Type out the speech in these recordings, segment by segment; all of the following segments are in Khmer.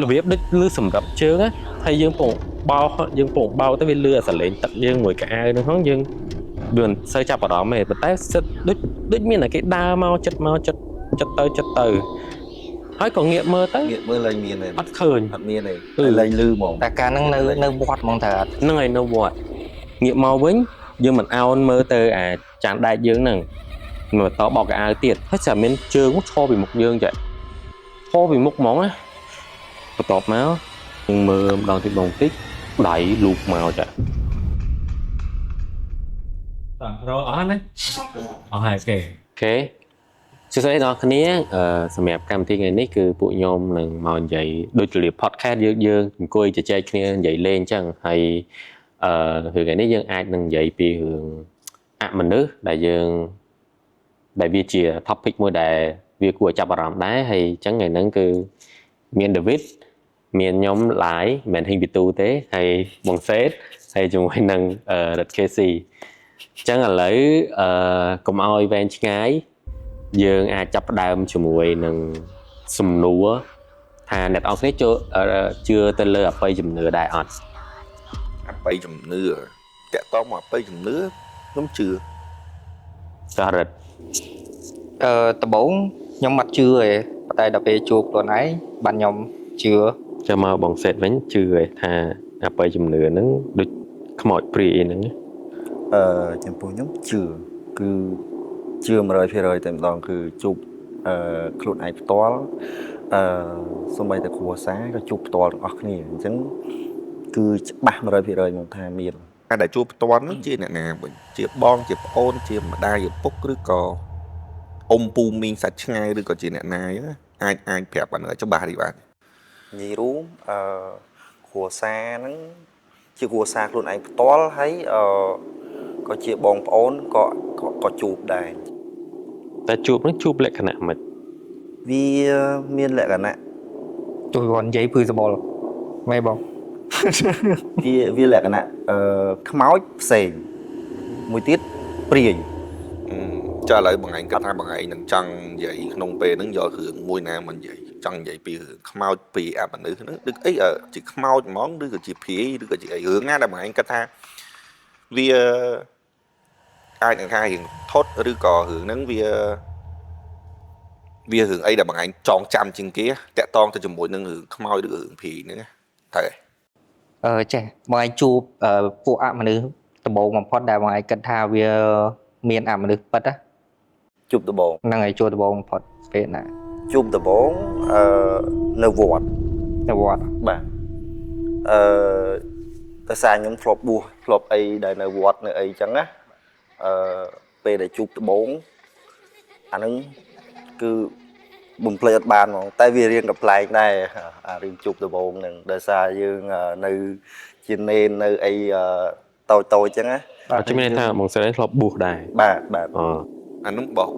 របៀបដូចលឺសម្រាប់ជើងណាហើយយើងពងបោកយើងពងបោកទៅវាលឺអាសលេងទឹកយើងមួយកៅអៅហ្នឹងហ្នឹងយើងវាមិនសូវចាប់អារម្មណ៍ទេប៉ុន្តែសិតដូចមានតែគេដើរមកចិត្តមកចិត្តចិត្តទៅចិត្តទៅហើយក៏ងាកមើលទៅ ងាកមើលលែងមានទេ អត់ឃើញ អត់មានទេ អឺ លែងលឺហ្មង តែកាលហ្នឹងនៅនៅវត្តហ្មងតើអត់ ហ្នឹងហើយនៅវត្តងាកមកវិញយើងមិនអោនមើលទៅអាចានដែកយើងហ្នឹងមើលតបោកកៅអៅទៀតហើយស្រាប់មានជើងឈរពីមុខយើងចាឈរពីមុខហ្មងណាបន្ទាប់មកយើងមើលម្ដងទៀតម្ដងតិចដៃលូកមកចា តោះរកអស់ណាអស់ហើយគេ OK សួស្តីដល់អ្នកគ្នាសម្រាប់កម្មវិធីថ្ងៃនេះគឺពួកខ្ញុំនឹងមកនិយាយដូចជា podcast យើងយើងអង្គុយជជែកគ្នានិយាយលេងអញ្ចឹងហើយអឺរឿងថ្ងៃនេះយើងអាចនឹងនិយាយពីរឿងអមនុស្សដែលយើងដែលវាជា topic មួយដែលវាគួរឲ្យចាប់អារម្មណ៍ដែរហើយអញ្ចឹងថ្ងៃហ្នឹងគឺមាន David មានខ្ញុំឡាយមិនមែនហ៊ីងពីទូទេហើយបងសេតហើយជាមួយនឹងរិទ្ធ KC អញ្ចឹងឥឡូវកុំឲ្យវែងឆ្ងាយយើងអាចចាប់ផ្ដើមជាមួយនឹងសំណួរថាអ្នកទាំងអស់គ្នាចូលជឿទៅលើអបិយជំនឿដែរអត់ អបិយជំនឿតាក់តងមកអបិយជំនឿខ្ញុំជឿ សរិទ្ធ ដំបូងខ្ញុំអត់ជឿទេប៉ុន្តែដល់ពេលជួបខ្លួនឯងបានខ្ញុំជឿ ចាំមកបងសេតវិញជឿឯថាអបិយជំនឿហ្នឹងដូចខ្មោចព្រាយអីហ្នឹងណា ចំពោះខ្ញុំជឿគឺជឿ100%តែម្ដងគឺជួបខ្លួនឯងផ្ទាល់អឺសូម្បីតែគ្រួសារក៏ជួបផ្ទាល់ទាំងអស់គ្នាអញ្ចឹងគឺច្បាស់100%មកថាមាន តែដែលជួបផ្ទាល់ហ្នឹងជាអ្នកណាវិញជាបងជាប្អូនជាម្ដាយឪពុកឬក៏អ៊ំពូមីងសាច់ឆ្ងាយឬក៏ជាអ្នកណាអញ្ចឹងណាអាចអាចប្រាប់បានឲ្យច្បាស់នេះបាទ និយាយរួមគ្រួសារហ្នឹងជាគ្រួសារខ្លួនឯងផ្ទាល់ហើយក៏ជាបងប្អូនក៏ក៏ជួបដែរ តែជួបហ្នឹងជួបលក្ខណៈមិន វាមានលក្ខណៈ ជួយគាត់និយាយព្រឺសបល់មែនបង វាលក្ខណៈខ្មោចផ្សេងមួយទៀតព្រាយ ចាឥឡូវបងឯងគិតថាបងឯងនឹងចង់និយាយក្នុងពេលហ្នឹងយករឿងមួយណាមកនិយាយចង់និយាយពីរឿងខ្មោចពីអមនុស្សហ្នឹងឬអីជាខ្មោចហ្មងឬក៏ជាព្រាយឬក៏ជាអីរឿងណាដែលបងឯងគិតថាវាអាចនឹងថារឿងថត់ឬក៏រឿងហ្នឹងវាវារឿងអីដែលបងឯងចងចាំជាងគេតាក់តងទៅជាមួយនឹងរឿងខ្មោចឬរឿងព្រាយហ្នឹងណាត្រូវទេ ចេះបងឯងជួបពួកអមនុស្សដំបូងបំផុតដែលបងឯងគិតថាវាមានអមនុស្សពិតណា ជួបដំបូង ហ្នឹងហើយជួបដំបូងបំផុតពេលណា ជួបដំបូងនៅវត្ត នៅវត្ត បាទអឺដោយសារខ្ញុំធ្លាប់បួសធ្លាប់អីដែលនៅវត្តនៅអីចឹងណាអឺពេលដែលជួបដំបូងអាហ្នឹងគឺបំភ្លេចអត់បានហ្មងតែវារៀងកំប្លែងដែរអារឿងជួបដំបូងហ្នឹងដោយសារយើងនៅជានេននៅអីតូចតូចចឹងណា អត់ជំនឿថាបងសេតធ្លាប់បួសដែរ បាទបាទ អ អានោះបោះ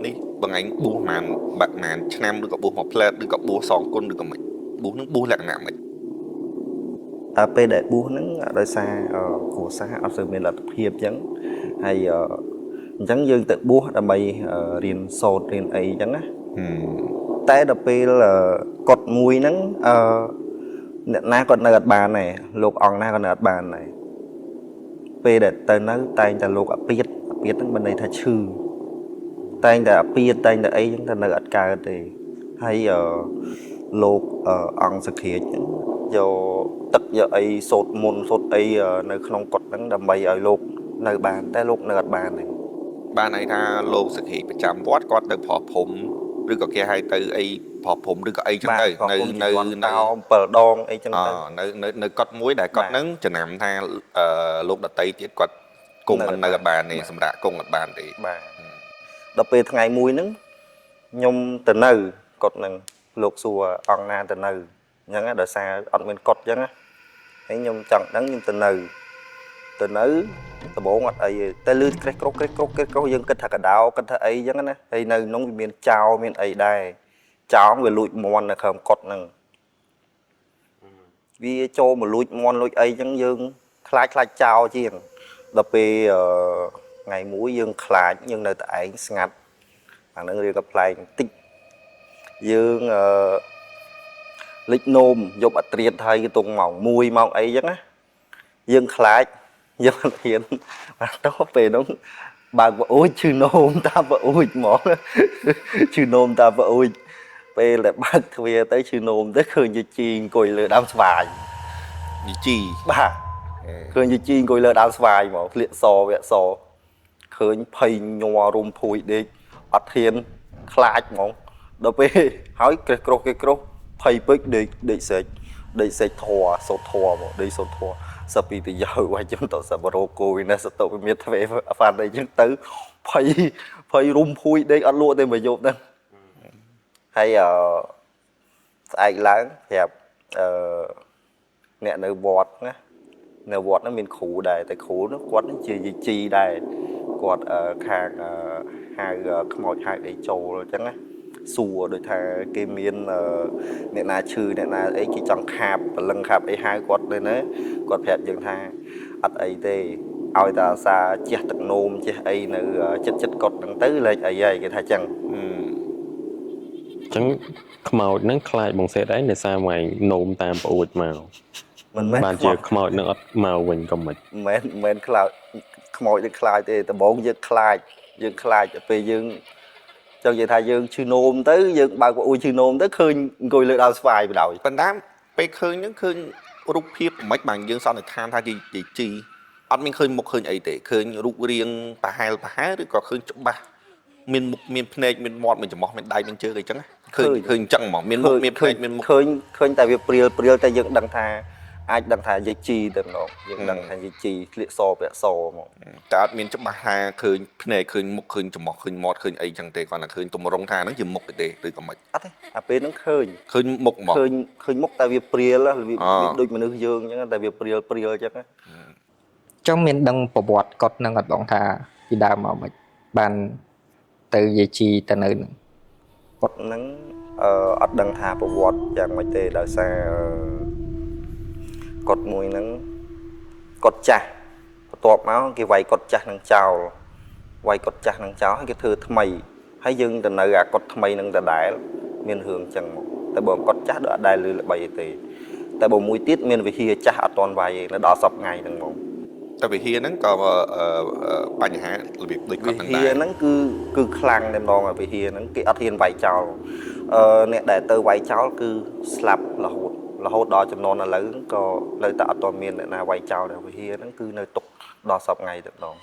នេះបងឯងបួសប្រហែលបាក់ប្រហែលឆ្នាំឬក៏បួសមួយផ្លែតឬក៏បួសសងគុណឬក៏មិនបួសនឹងបួសលក្ខណៈមិន តែពេលដែលបួសហ្នឹងដោយសារគ្រួសារអត់សូវមានលទ្ធភាពចឹងហើយអញ្ចឹងយើងទៅបួសដើម្បីរៀនសូត្ររៀនអីចឹងណាតែដល់ពេលកត់មួយហ្នឹងអឺអ្នកណាគាត់នៅអត់បានដែរលោកអង្គណាក៏នៅអត់បានដែរពេលដែលទៅនៅតែងតែលោកអាពាតអាពាតហ្នឹងមិនន័យថាឈឺតែងតែអាពាតតែងតែអីចឹងទៅនៅអត់កើតទេហើយលោកអង្គសក្រាចហ្នឹងយកទឹកយកអីសូត្រមន្តសូត្រអីនៅក្នុងកុដិហ្នឹងដើម្បីឲ្យលោកនៅបានតែលោកនៅអត់បានទេ បានន័យថាលោកសក្តិប្រចាំវត្តគាត់ទៅប្រោះភូមិឬក៏គេហៅទៅអីប្រោះភូមិឬក៏អីចឹងទៅនៅនៅនៅ 7ដងអីចឹង អ ទៅ នៅនៅនៅកត់មួយដែលកត់ហ្នឹងចំណាំថាលោកដតីទៀតគាត់គង់មិននៅអត់បានទេសម្រាប់គង់អត់បានទេ បាទដល់ពេលថ្ងៃមួយហ្នឹងខ្ញុំទៅនៅកុដិហ្នឹងលោកសួរអង្គណាទៅនៅអញ្ចឹងណាដោយសារអត់មានកុដិអញ្ចឹងណាហើយខ្ញុំចង់ដឹងខ្ញុំទៅនៅទៅនៅដំបូងអត់អីទេតែលឺក្រេះក្រោះក្រេះក្រោះក្រេះក្រោះយើងគិតថាកដោគិតថាអីអញ្ចឹងណាហើយនៅក្នុងវាមានចោរមានអីដែរចោរវាលួចមន់នៅក្រោមកុដិហ្នឹងវាចូលមកលួចមន់លួចអីអញ្ចឹងយើងខ្លាចខ្លាចចោរជាងដល់ពេលថ្ងៃមួយយើងខ្លាចយើងនៅតែឯងស្ងាត់អាហ្នឹងរៀងកំប្លែងបន្តិចយើង លិចនោមយប់អត្រៀតហើយគេទងម៉ោង1ម៉ោងអីចឹងណាយើងខ្លាចយើងអត់ហ៊ានបាទទៅពេលហ្នឹងបើកប្អូចឈឺនោមតាមប្អូចហ្មងឈឺនោមតាមប្អូចពេលដែលបើកទ្វារទៅឈឺនោមទៅឃើញយាយជីអង្គុយលើដើមស្វាយ យីជី បាទឃើញយាយជីអង្គុយលើដើមស្វាយហ្មងធ្លាក់សវៈសឃើញភ័យញ័ររុំភួយដេកអត់ហ៊ានខ្លាចហ្មងដល់ពេលហើយក្រេះក្រោះគេក្រោះភ័យពេកដេកដេកស្រែកដេកស្រែកធွာសូត្រធွာហ្មងដេកសូត្រធွာសពីតយោវាយំតសបរោគោវិនសតុវិមេទ្វេហ្វានអីចឹងទៅភ័យភ័យរុំភួយដេកអត់លក់ទេមួយយប់ហ្នឹងហើយអឺស្អែកឡើងប្រាប់អឺ អ្នកនៅវត្តណានៅវត្តហ្នឹងមានគ្រូដែរតែគ្រូនោះគាត់ហ្នឹងជាយាយជីដែរគាត់អឺខាងអឺហៅខ្មោចហៅអីចូលអញ្ចឹងណាសួរដូចថាគេមានអឺអ្នកណាឈឺអ្នកណាអីគេចង់ខាបព្រលឹងខាបអីហៅគាត់ទៅណាគាត់ប្រាប់យើងថាអត់អីទេឲ្យតែអាសាជះទឹកនោមជះអីនៅចិត្តចិត្តកត់ហ្នឹងទៅលែងអីហើយគេថាអញ្ចឹង អញ្ចឹងខ្មោចហ្នឹងខ្លាចបងសេតដែរដោយសារមកឯងនោមតាមប្អូចមក មិនមែន បានជាខ្មោចហ្នឹងអត់មកវិញក៏មិន មិនមែនខ្លោចខ្មោចនឹងខ្លាចទេដំបូងយើងខ្លាចយើងខ្លាចដល់ពេលយើងចង់និយាយថាយើងឈឺនោមទៅយើងបើកប្អូនឈឺនោមទៅឃើញអង្គុយលើដើមស្វាយបណ្ដោយ ប៉ុន្តែពេលឃើញហ្នឹងឃើញរូបភាពមិនបានយើងសន្និដ្ឋានថាជាជាជីអត់មានឃើញមុខឃើញអីទេឃើញរូបរាងប្រហែលប្រហែលឬក៏ឃើញច្បាស់មានមុខមានភ្នែកមានមាត់មានច្រមុះមានដៃមានជើងអីចឹងណាឃើញឃើញអញ្ចឹងហ្មងមានមុខមានភ្នែកមានមុខ ឃើញឃើញតែវាព្រាលព្រាលតែយើងដឹងថាអាចដឹងថាយាយជីតែម្ដងយើងដឹងថាយាយជីធ្លាក់សពាក់សហ្មង តែអត់មានច្បាស់ថាឃើញភ្នែកឃើញមុខឃើញច្រមុះឃើញមាត់ឃើញអីចឹងទេគ្រាន់តែឃើញទម្រង់ថាហ្នឹងជាមុខទេឬក៏មិន អត់ទេអាពេលហ្នឹងឃើញ ឃើញមុខហ្មង ឃើញឃើញមុខតែវាព្រាលវា អ វាដូចមនុស្សយើងអញ្ចឹងតែវាព្រាលព្រាលអញ្ចឹងណា ចង់មានដឹងប្រវត្តិគាត់នឹងអត់បងថាពីដើមមកមិនបានទៅយាយជីទៅនៅនឹង គាត់ហ្នឹងអឺអត់ដឹងថាប្រវត្តិយ៉ាងម៉េចទេដោយសារអឺគាត់មួយហ្នឹងគាត់ចាស់បន្ទាប់មកគេវាយគាត់ចាស់នឹងចោលវាយគាត់ចាស់នឹងចោលហើយគេធ្វើថ្មីហើយយើងទៅនៅអាគាត់ថ្មីនឹងដដែលមានរឿងចឹងមកតែបើគាត់ចាស់ដូចអត់ដែលលឺល្បីទេតែបើមួយទៀតមានវិហារចាស់អត់ទាន់វាយទេនៅដល់សប្តាហ៍ថ្ងៃហ្នឹងមក តែវិហារហ្នឹងក៏អឺអឺបញ្ហារបៀបដូចគា វិហា ត់ហ្នឹងដែរ រហ្នឹងគឺគឺខ្លាំងតែម្ដងអាវិហារហ្នឹងគេអត់ហ៊ានវាយចោលអឺអ្នកដែលទៅវាយចោលគឺស្លាប់រហូតរហូតដល់ចំនួនឥឡូវក៏នៅតែអត់ទាន់មានអ្នកណាវាយចោលដែរវិហារហ្នឹងគឺនៅទុកដល់សប្តាហ៍ថ្ងៃតែម្ដង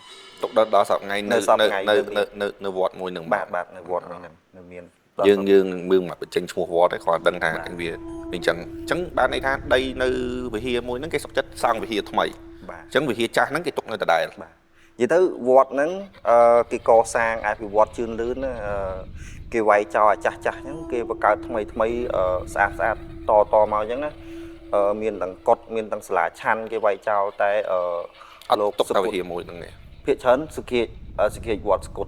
ទុកដល់ដល់សប្តាហ៍ថ្ងៃ នៅ នៅ សប្តាហ៍ថ្ងៃ នៅ នៅមាន នៅនៅនៅវត្តមួយហ្នឹង បាទបាទនៅវត្តហ្នឹងនៅមានដល់ យើង សព្វ យើងមើលមកបញ្ចេញឈ្មោះវត្តឯងគ្រាន់តែដឹងថាវាវាអញ្ចឹងអញ្ចឹងបានន័យថាដីនៅវិហារមួយហ្នឹងគេសុខចិត្តសង់វិហារថ្មី បាទ អញ្ចឹងវិហារចាស់ហ្នឹងគេទុកនៅដដែល បាទនិយាយទៅវត្តហ្នឹងអឺគេកសាងអភិវឌ្ឍជឿនលឿនណាអឺគេវាយចោលអាចាស់ចាស់ហ្នឹងគេបង្កើតថ្មីថ្មីអឺស្អាតស្អាតតតមកអញ្ចឹងណាអឺមានទាំងកុដមានទាំងសាលាឆាន់គេវាយចោលតែអឺ អត់ទុក សុគត តែវិហារមួយហ្នឹងទេ ភាគច្រើនសុគាសុគាវត្តស្គុត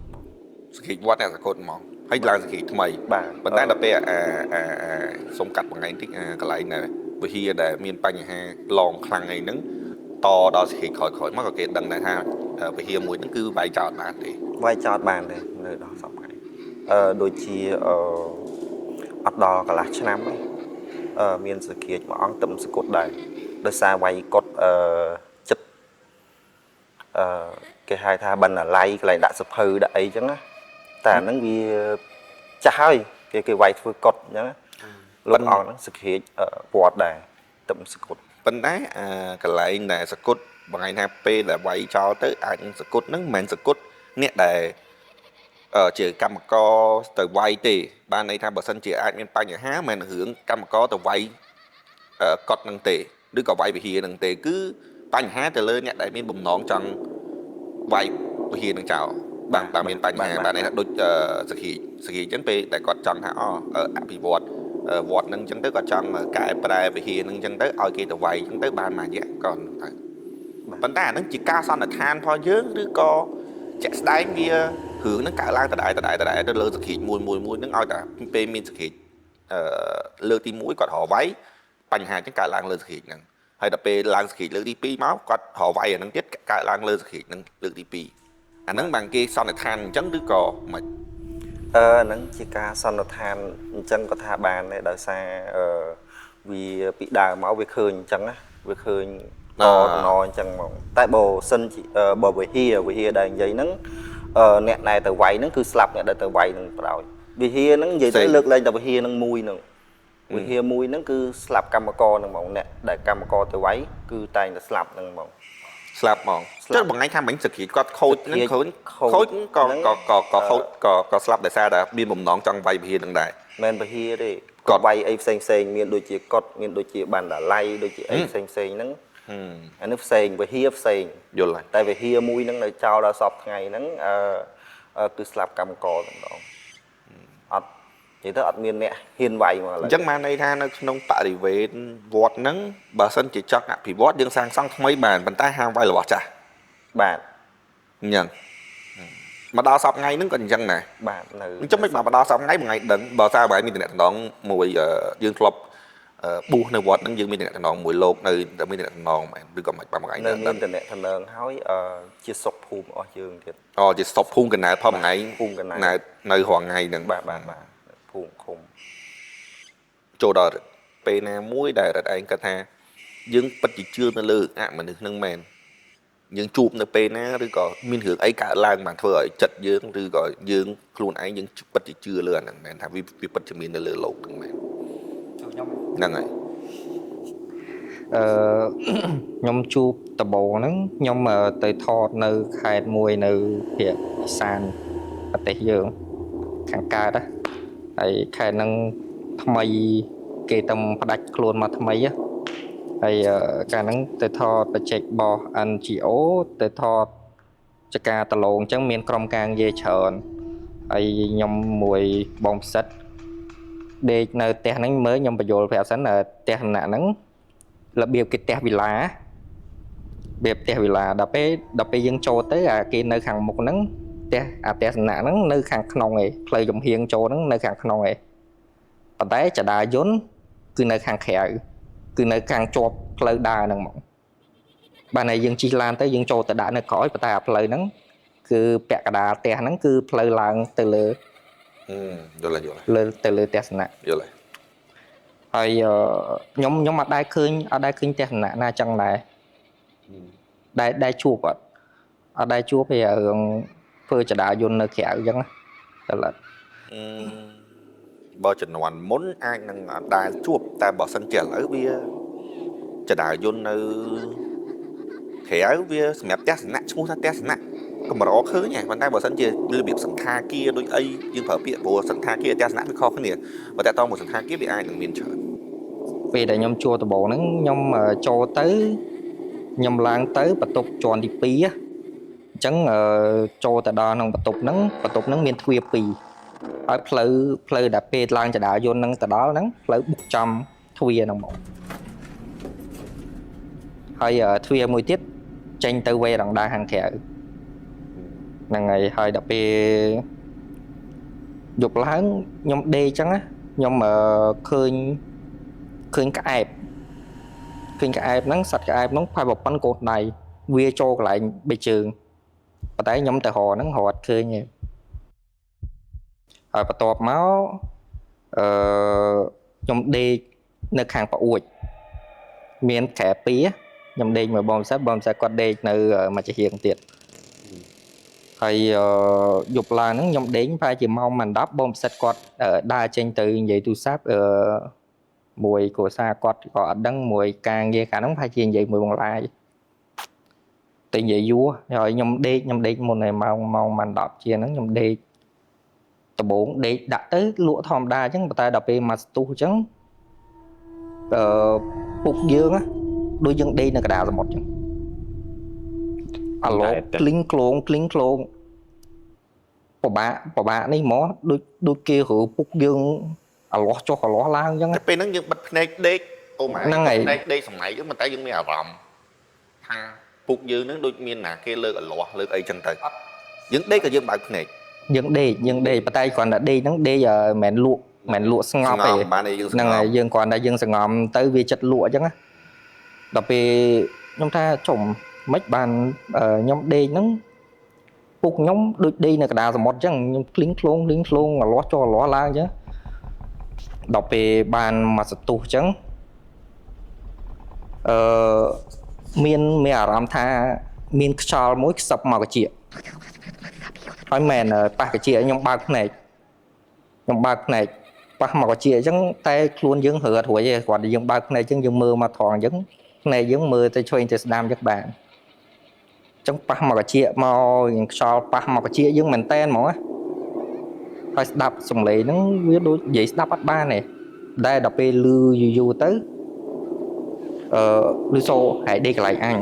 សក្តិវត្តអ្នកសកលហ្មងហើយឡើងសក្តិថ្មី បាទ ប៉ុន្តែដល់ពេលអាអាអាសុំកាត់បង្ហាញតិចអាកន្លែងដែលវិហារដែលមានបញ្ហាឡងខ្លាំងអីហ្នឹងតដល់សក្តិក្រោយៗមកក៏គេដឹងដែរថាវិហារមួយហ្នឹងគឺវាយចោលបានទេ វាយចោលបានទេនៅដល់សប្តាហ៍អឺដូចជាអឺអត់ដល់កន្លះឆ្នាំទេអឺមានសក្តិមួយអង្គទឹមសគុតដែរដោយសារវាយកុដអឺចិត្តអឺគេហៅថាបណ្ណាល័យកន្លែងដាក់សភៅដាក់អីចឹងណាតែអាហ្នឹងវាចាស់ហើយគេគេវាយធ្វើកុដអញ្ចឹងណាលោកអង្គហ្នឹងសក្តិវត្តដែរទឹមសគុត ប៉ុន្តែអាកន្លែងដែលសគុតបង្ហាញថាពេលដែលវាយចោលទៅអាចនឹងសគុតហ្នឹងមិនមែនសគុតអ្នកដែលអឺជាកម្មករទៅវាយទេបានន័យថាបើសិនជាអាចមានបញ្ហាមិនមែនរឿងកម្មករទៅវាយអឺកត់ហ្នឹងទេឬក៏វាយវិហារហ្នឹងទេគឺបញ្ហាទៅលើអ្នកដែលមានបំណងចង់វាយវិហារហ្នឹងចោលបាទបាទមានបញ្ហាបានន័យថាដូចអឺសខីសខីអញ្ចឹងពេលដែលគាត់ចង់ថាអូអឺអភិវឌ្ឍអឺវត្តហ្នឹងអញ្ចឹងទៅគាត់ចង់កែប្រែវិហារហ្នឹងអញ្ចឹងទៅឲ្យគេទៅវាយអញ្ចឹងទៅបានមួយរយៈក៏ទៅប៉ុន្តែអាហ្នឹងជាការសន្និដ្ឋានរបស់យើងឬក៏ជាក់ស្ដែងវារឿងហ្នឹងកើតឡើងដដែលដដែលដដែលទៅលើសខីមួយមួយមួយហ្នឹងឲ្យតែពេលមានសខីអឺលើកទី1គាត់រកវាយបញ្ហាអញ្ចឹងកើតឡើងលើសខីហ្នឹងហើយដល់ពេលឡើងសខីលើកទី2មកគាត់រកវាយអាហ្នឹងទៀតកើតឡើងលើសខីហ្នឹងលើកទី2អាហ្នឹងបានគេសន្និដ្ឋានអញ្ចឹងឬក៏មិន អឺហ្នឹងជាការសន្និដ្ឋានអញ្ចឹងក៏ថាបានដែរដោយសារអឺ វាពីដើមមកវាឃើញអញ្ចឹងណាវាឃើញតតំណអញ្ចឹងហ្មងតែបើសិនជាបើវិហារវិហារដែលនិយាយហ្នឹងអ្នកដែលទៅវាយហ្នឹងគឺស្លាប់អ្នកដែលទៅវាយហ្នឹងប្រោយវិហារហ្នឹងនិយាយទៅលើកលែងតែវិហារហ្នឹងមួយហ្នឹងវិហារមួយហ្នឹងគឺស្លាប់កម្មករហ្នឹងហ្មងអ្នកដែលកម្មករទៅវាយគឺតែងតែស្លាប់ហ្នឹងហ្មង ស្លាប់ហ្មង ស្លាប់ ចុះបងឯងថាមិញសក្តិគាត់ខូចហ្នឹង សក្តិ ខូច ខូច ខូចក៏ ហ្នឹង ក៏ក៏ក៏ខូចក៏ក៏ស្លាប់ដោយសារតែមានបំណងចង់វាយវិហារហ្នឹងដែរ មិនវិហារទេ កុដ គាត់វាយអីផ្សេងផ្សេងមានដូចជាកុដមានដូចជាបណ្ដាល័យដូចជាអីផ្សេងផ្សេងហ្នឹង ហឹម អានេះផ្សេងវិហារផ្សេង យល់ហើយ តែវិហារមួយហ្នឹងនៅចោលដល់សពថ្ងៃហ្នឹងគឺស្លាប់កម្មករតែម្ដងអត់និយាយទៅអត់មានអ្នកហ៊ានវាយមកឥឡូវ អញ្ចឹងបានន័យថានៅក្នុងបរិវេណវត្តហ្នឹងបើសិនជាចង់អភិវឌ្ឍយើងសាងសង់ថ្មីបានប៉ុន្តែហាមវាយរបស់ចាស់ បាទ អញ្ចឹងមកដល់សប្តាហ៍ថ្ងៃហ្នឹងក៏អញ្ចឹងដែរ បាទនៅ អញ្ចឹងមិនបានមកដល់សប្តាហ៍ថ្ងៃមួយថ្ងៃដឹងបើសារមួយថ្ងៃមានតំណងមួយយើងធ្លាប់បួសនៅវត្តហ្នឹងយើងមានតំណងមួយលោកនៅតែមានតំណងមែនឬក៏មិនបានមួយថ្ងៃ នៅ ដឹង មានតំណតំណងហើយជាសុខភូមិរបស់យើងទៀត អូជាស្តុបភូមិកណ្ដាលផងមួយថ្ងៃ ភូមិកណ្ដាល នៅនៅរាល់ថ្ងៃហ្នឹង បាទបាទបាទភូមិឃុំ ចូលដល់ពេលណាមួយដែលរត់ឯងគាត់ថាយើងពិតជាជឿនៅលើអមនុស្សហ្នឹងមែនយើងជួបនៅពេលណាឬក៏មានរឿងអីកើតឡើងបានធ្វើឲ្យចិត្តយើងឬក៏យើងខ្លួនឯងយើងពិតជាជឿលើអាហ្នឹងមែនថាវាពិតជាមាននៅលើលោកហ្នឹងមែន ខ្ញុំ ហ្នឹងហើយ អឺ ខ្ញុំជួបដំបូងហ្នឹងខ្ញុំទៅថតនៅខេត្តមួយនៅភាគອີសានប្រទេសយើងខាងកើតណាហើយខេត្តហ្នឹងថ្មីគេតំផ្ដាច់ខ្លួនមកថ្មីណាហើយកាលហ្នឹងទៅថតបច្ចេករបស់ NGO ទៅថតចការដលងអញ្ចឹងមានក្រុមការងារច្រើនហើយខ្ញុំមួយបងពិសិដ្ឋដេកនៅផ្ទះហ្នឹងមើលខ្ញុំបញ្យល់ប្រាប់សិនផ្ទះដំណាក់ហ្នឹងរបៀបគេផ្ទះវិឡារបៀបផ្ទះវិឡាដល់ពេលយើងចូលទៅអាគេនៅខាងមុខហ្នឹងផ្ទះអាផ្ទះសំណាក់ហ្នឹងនៅខាងក្នុងឯងផ្លូវចំហៀងចូលហ្នឹងនៅខាងក្នុងឯងប៉ុន្តែចដាយន្តគឺនៅខាងក្រៅគឺនៅខាងជាប់ផ្លូវដើរហ្នឹងហ្មងបាទហើយយើងជិះឡានទៅយើងចូលទៅដាក់នៅក្រោយប៉ុន្តែអាផ្លូវហ្នឹងគឺពាក់កណ្ដាលផ្ទះហ្នឹងគឺផ្លូវឡើងទៅលើ យល់ហើយយល់ហើយ លើទៅលើផ្ទះសំណាក់ យល់ហើយ ហើយខ្ញុំអត់ដែលឃើញអត់ដែលឃើញផ្ទះសំណាក់ណាចឹងដែរដែលជួបអត់អត់ដែលជួបទេរឿងធ្វើចដាយន្តនៅក្រៅចឹងណាតែឡើយ បើជំនាន់មុនអាចនឹងអត់ដែលជួបតែបើសិនជាឥឡូវវាចដាយន្តនៅក្រៅវាសម្រាប់ផ្ទះសំណាក់ឈ្មោះថាផ្ទះសំណាក់កម្រឃើញហ្នឹងប៉ុន្តែបើសិនជារបៀបសន្តាគារដូចអីយើងប្រើពាក្យព្រោះសន្តាគារផ្ទះសំណាក់វាខុសគ្នាបើតែតមួយសន្តាគារវាអាចនឹងមានច្រើន ពេលដែលខ្ញុំជួបដំបូងហ្នឹងខ្ញុំចូលទៅខ្ញុំឡើងទៅបន្ទប់ជាន់ទី2អញ្ចឹងចូលទៅដល់ក្នុងបន្ទប់ហ្នឹងបន្ទប់ហ្នឹងមានទ្វារ2ហើយផ្លូវដែលពេលឡើងចដាយន្តហ្នឹងទៅដល់ហ្នឹងផ្លូវបុកចំទ្វារហ្នឹងមកហើយទ្វារមួយទៀតចេញទៅវេរ៉ង់ដាខាងក្រៅហ្នឹងហើយហើយដល់ពេលយប់ឡើងខ្ញុំដេកអញ្ចឹងណាខ្ញុំឃើញក្អែបឃើញក្អែបហ្នឹងសត្វក្អែបហ្នឹងប្រហែលប៉ុណ្ណកូនដៃវាចូលកន្លែងបីជើងប៉ុន្តែខ្ញុំទៅរកហ្នឹងរត់ឃើញទេហើយបន្ទាប់មកខ្ញុំដេកនៅខាងប្អួចមានក្រែពីរខ្ញុំដេកមួយបងពិសិដ្ឋគាត់ដេកនៅមួយចំហៀងទៀតហើយយប់ឡើងហ្នឹងខ្ញុំដេកប្រហែលជាម៉ោង10បងពិសិដ្ឋគាត់ដើរចេញទៅនិយាយទូរស័ព្ទមួយគ្រួសារគាត់ក៏អត់ដឹងមួយការងារកាលហ្នឹងប្រហែលជានិយាយមួយបងឡាយតែនិយាយយូរហើយខ្ញុំដេកមុនហើយម៉ោង10ជាងហ្នឹងខ្ញុំដេកដំបូងដេកដាក់ទៅលក់ធម្មតាអញ្ចឹងប៉ុន្តែដល់ពេលមកស្ទុះអញ្ចឹងពុកយើងណាដូចយើងដេកនៅកណ្ដាលសមុទ្រអញ្ចឹងអាឡូក្លីងក្លងក្លីងក្លងពិបាកនេះហ្មងដូចគេរើពុកយើងអាលាស់ចុះអាលាស់ឡើងអញ្ចឹង តែពេលហ្នឹងយើងបិទភ្នែកដេកអូម៉ែ ហ្នឹងហើយ ភ្នែកដេកសម័យហ្នឹងប៉ុន្តែយើងមានអារម្មណ៍ថាពុកយើងហ្នឹងដូចមានណាគេលើកអាលាស់លើកអីចឹងទៅយើងដេកក៏យើងបើកភ្នែក យើងដេកប៉ុន្តែគ្រាន់តែដេកហ្នឹងដេកមិនមែនលក់មិនលក់ស្ងប់ទេ បានទេយើងស្ង ហ្នឹង ប់ ហើយយើងគ្រាន់តែយើងសងំទៅវាចិត្តលក់អញ្ចឹងណាដល់ពេលខ្ញុំថាចុំមិនបានខ្ញុំដេកហ្នឹងពុកខ្ញុំដូចដេកនៅកណ្ដាលសមុទ្រអញ្ចឹងខ្ញុំក្លីងក្លងក្លីងក្លងអាលាស់ចុះអាលាស់ឡើងអញ្ចឹងដល់ពេលបានមកសន្ទុះអញ្ចឹង អឺមានមានអារម្មណ៍ថាមានខ្យល់មួយខ្សឹបមកកាជាហើយមែនប៉ះកាជាខ្ញុំបើកភ្នែកខ្ញុំបើកភ្នែកប៉ះមកកាជាអញ្ចឹងតែខ្លួនយើងរើអត់រួចទេគ្រាន់តែយើងបើកភ្នែកអញ្ចឹងយើងមើលមកត្រង់អញ្ចឹងភ្នែកយើងមើលទៅឆ្វេងទៅស្ដាំអញ្ចឹងបានអញ្ចឹងប៉ះមកកាជាមកខ្យល់ប៉ះមកកាជាយើងមែនតែនហ្មងណាហើយស្ដាប់សំឡេងហ្នឹងវាដូចនិយាយស្ដាប់អត់បានទេតែដល់ពេលលឺយូរយូរទៅអឺលឺសូហើយដេកកន្លែងអញ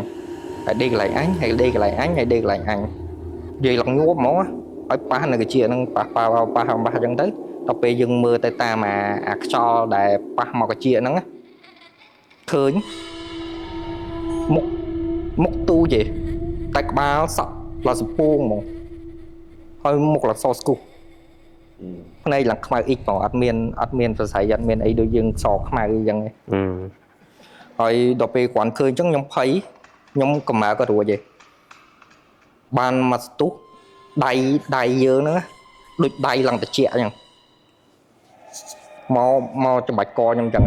ហើយដេកកន្លែងអញហើយដេកកន្លែងអញហើយដេកកន្លែងអញនិយាយឡើងងាប់ហ្មងណាហើយប៉ះនៅកាជាហ្នឹងប៉ះប៉ះប៉ះប៉ះអញ្ចឹងទៅដល់ពេលយើងមើលទៅតាមអាខ្យល់ដែលប៉ះមកកាជាហ្នឹងណាឃើញមុខមុខទូចទេតែក្បាលសក់ឡើងសពងហ្មងហើយមុខឡើងសស្គុះភ្នែកឡើងខ្មៅអ៊ីចហ្មងអត់មានអត់មានសរសៃអត់មានអីដូចយើងសខ្មៅអញ្ចឹងទេ អឺ ហើយដល់ពេលគ្រាន់ឃើញអញ្ចឹងខ្ញុំភ័យខ្ញុំកម្រើក៏រួចទេបានមកស្ទុះដៃដៃយើងហ្នឹងណាដូចដៃឡើងត្រជាក់អញ្ចឹងមកមកច្បាច់កខ្ញុំអញ្ចឹង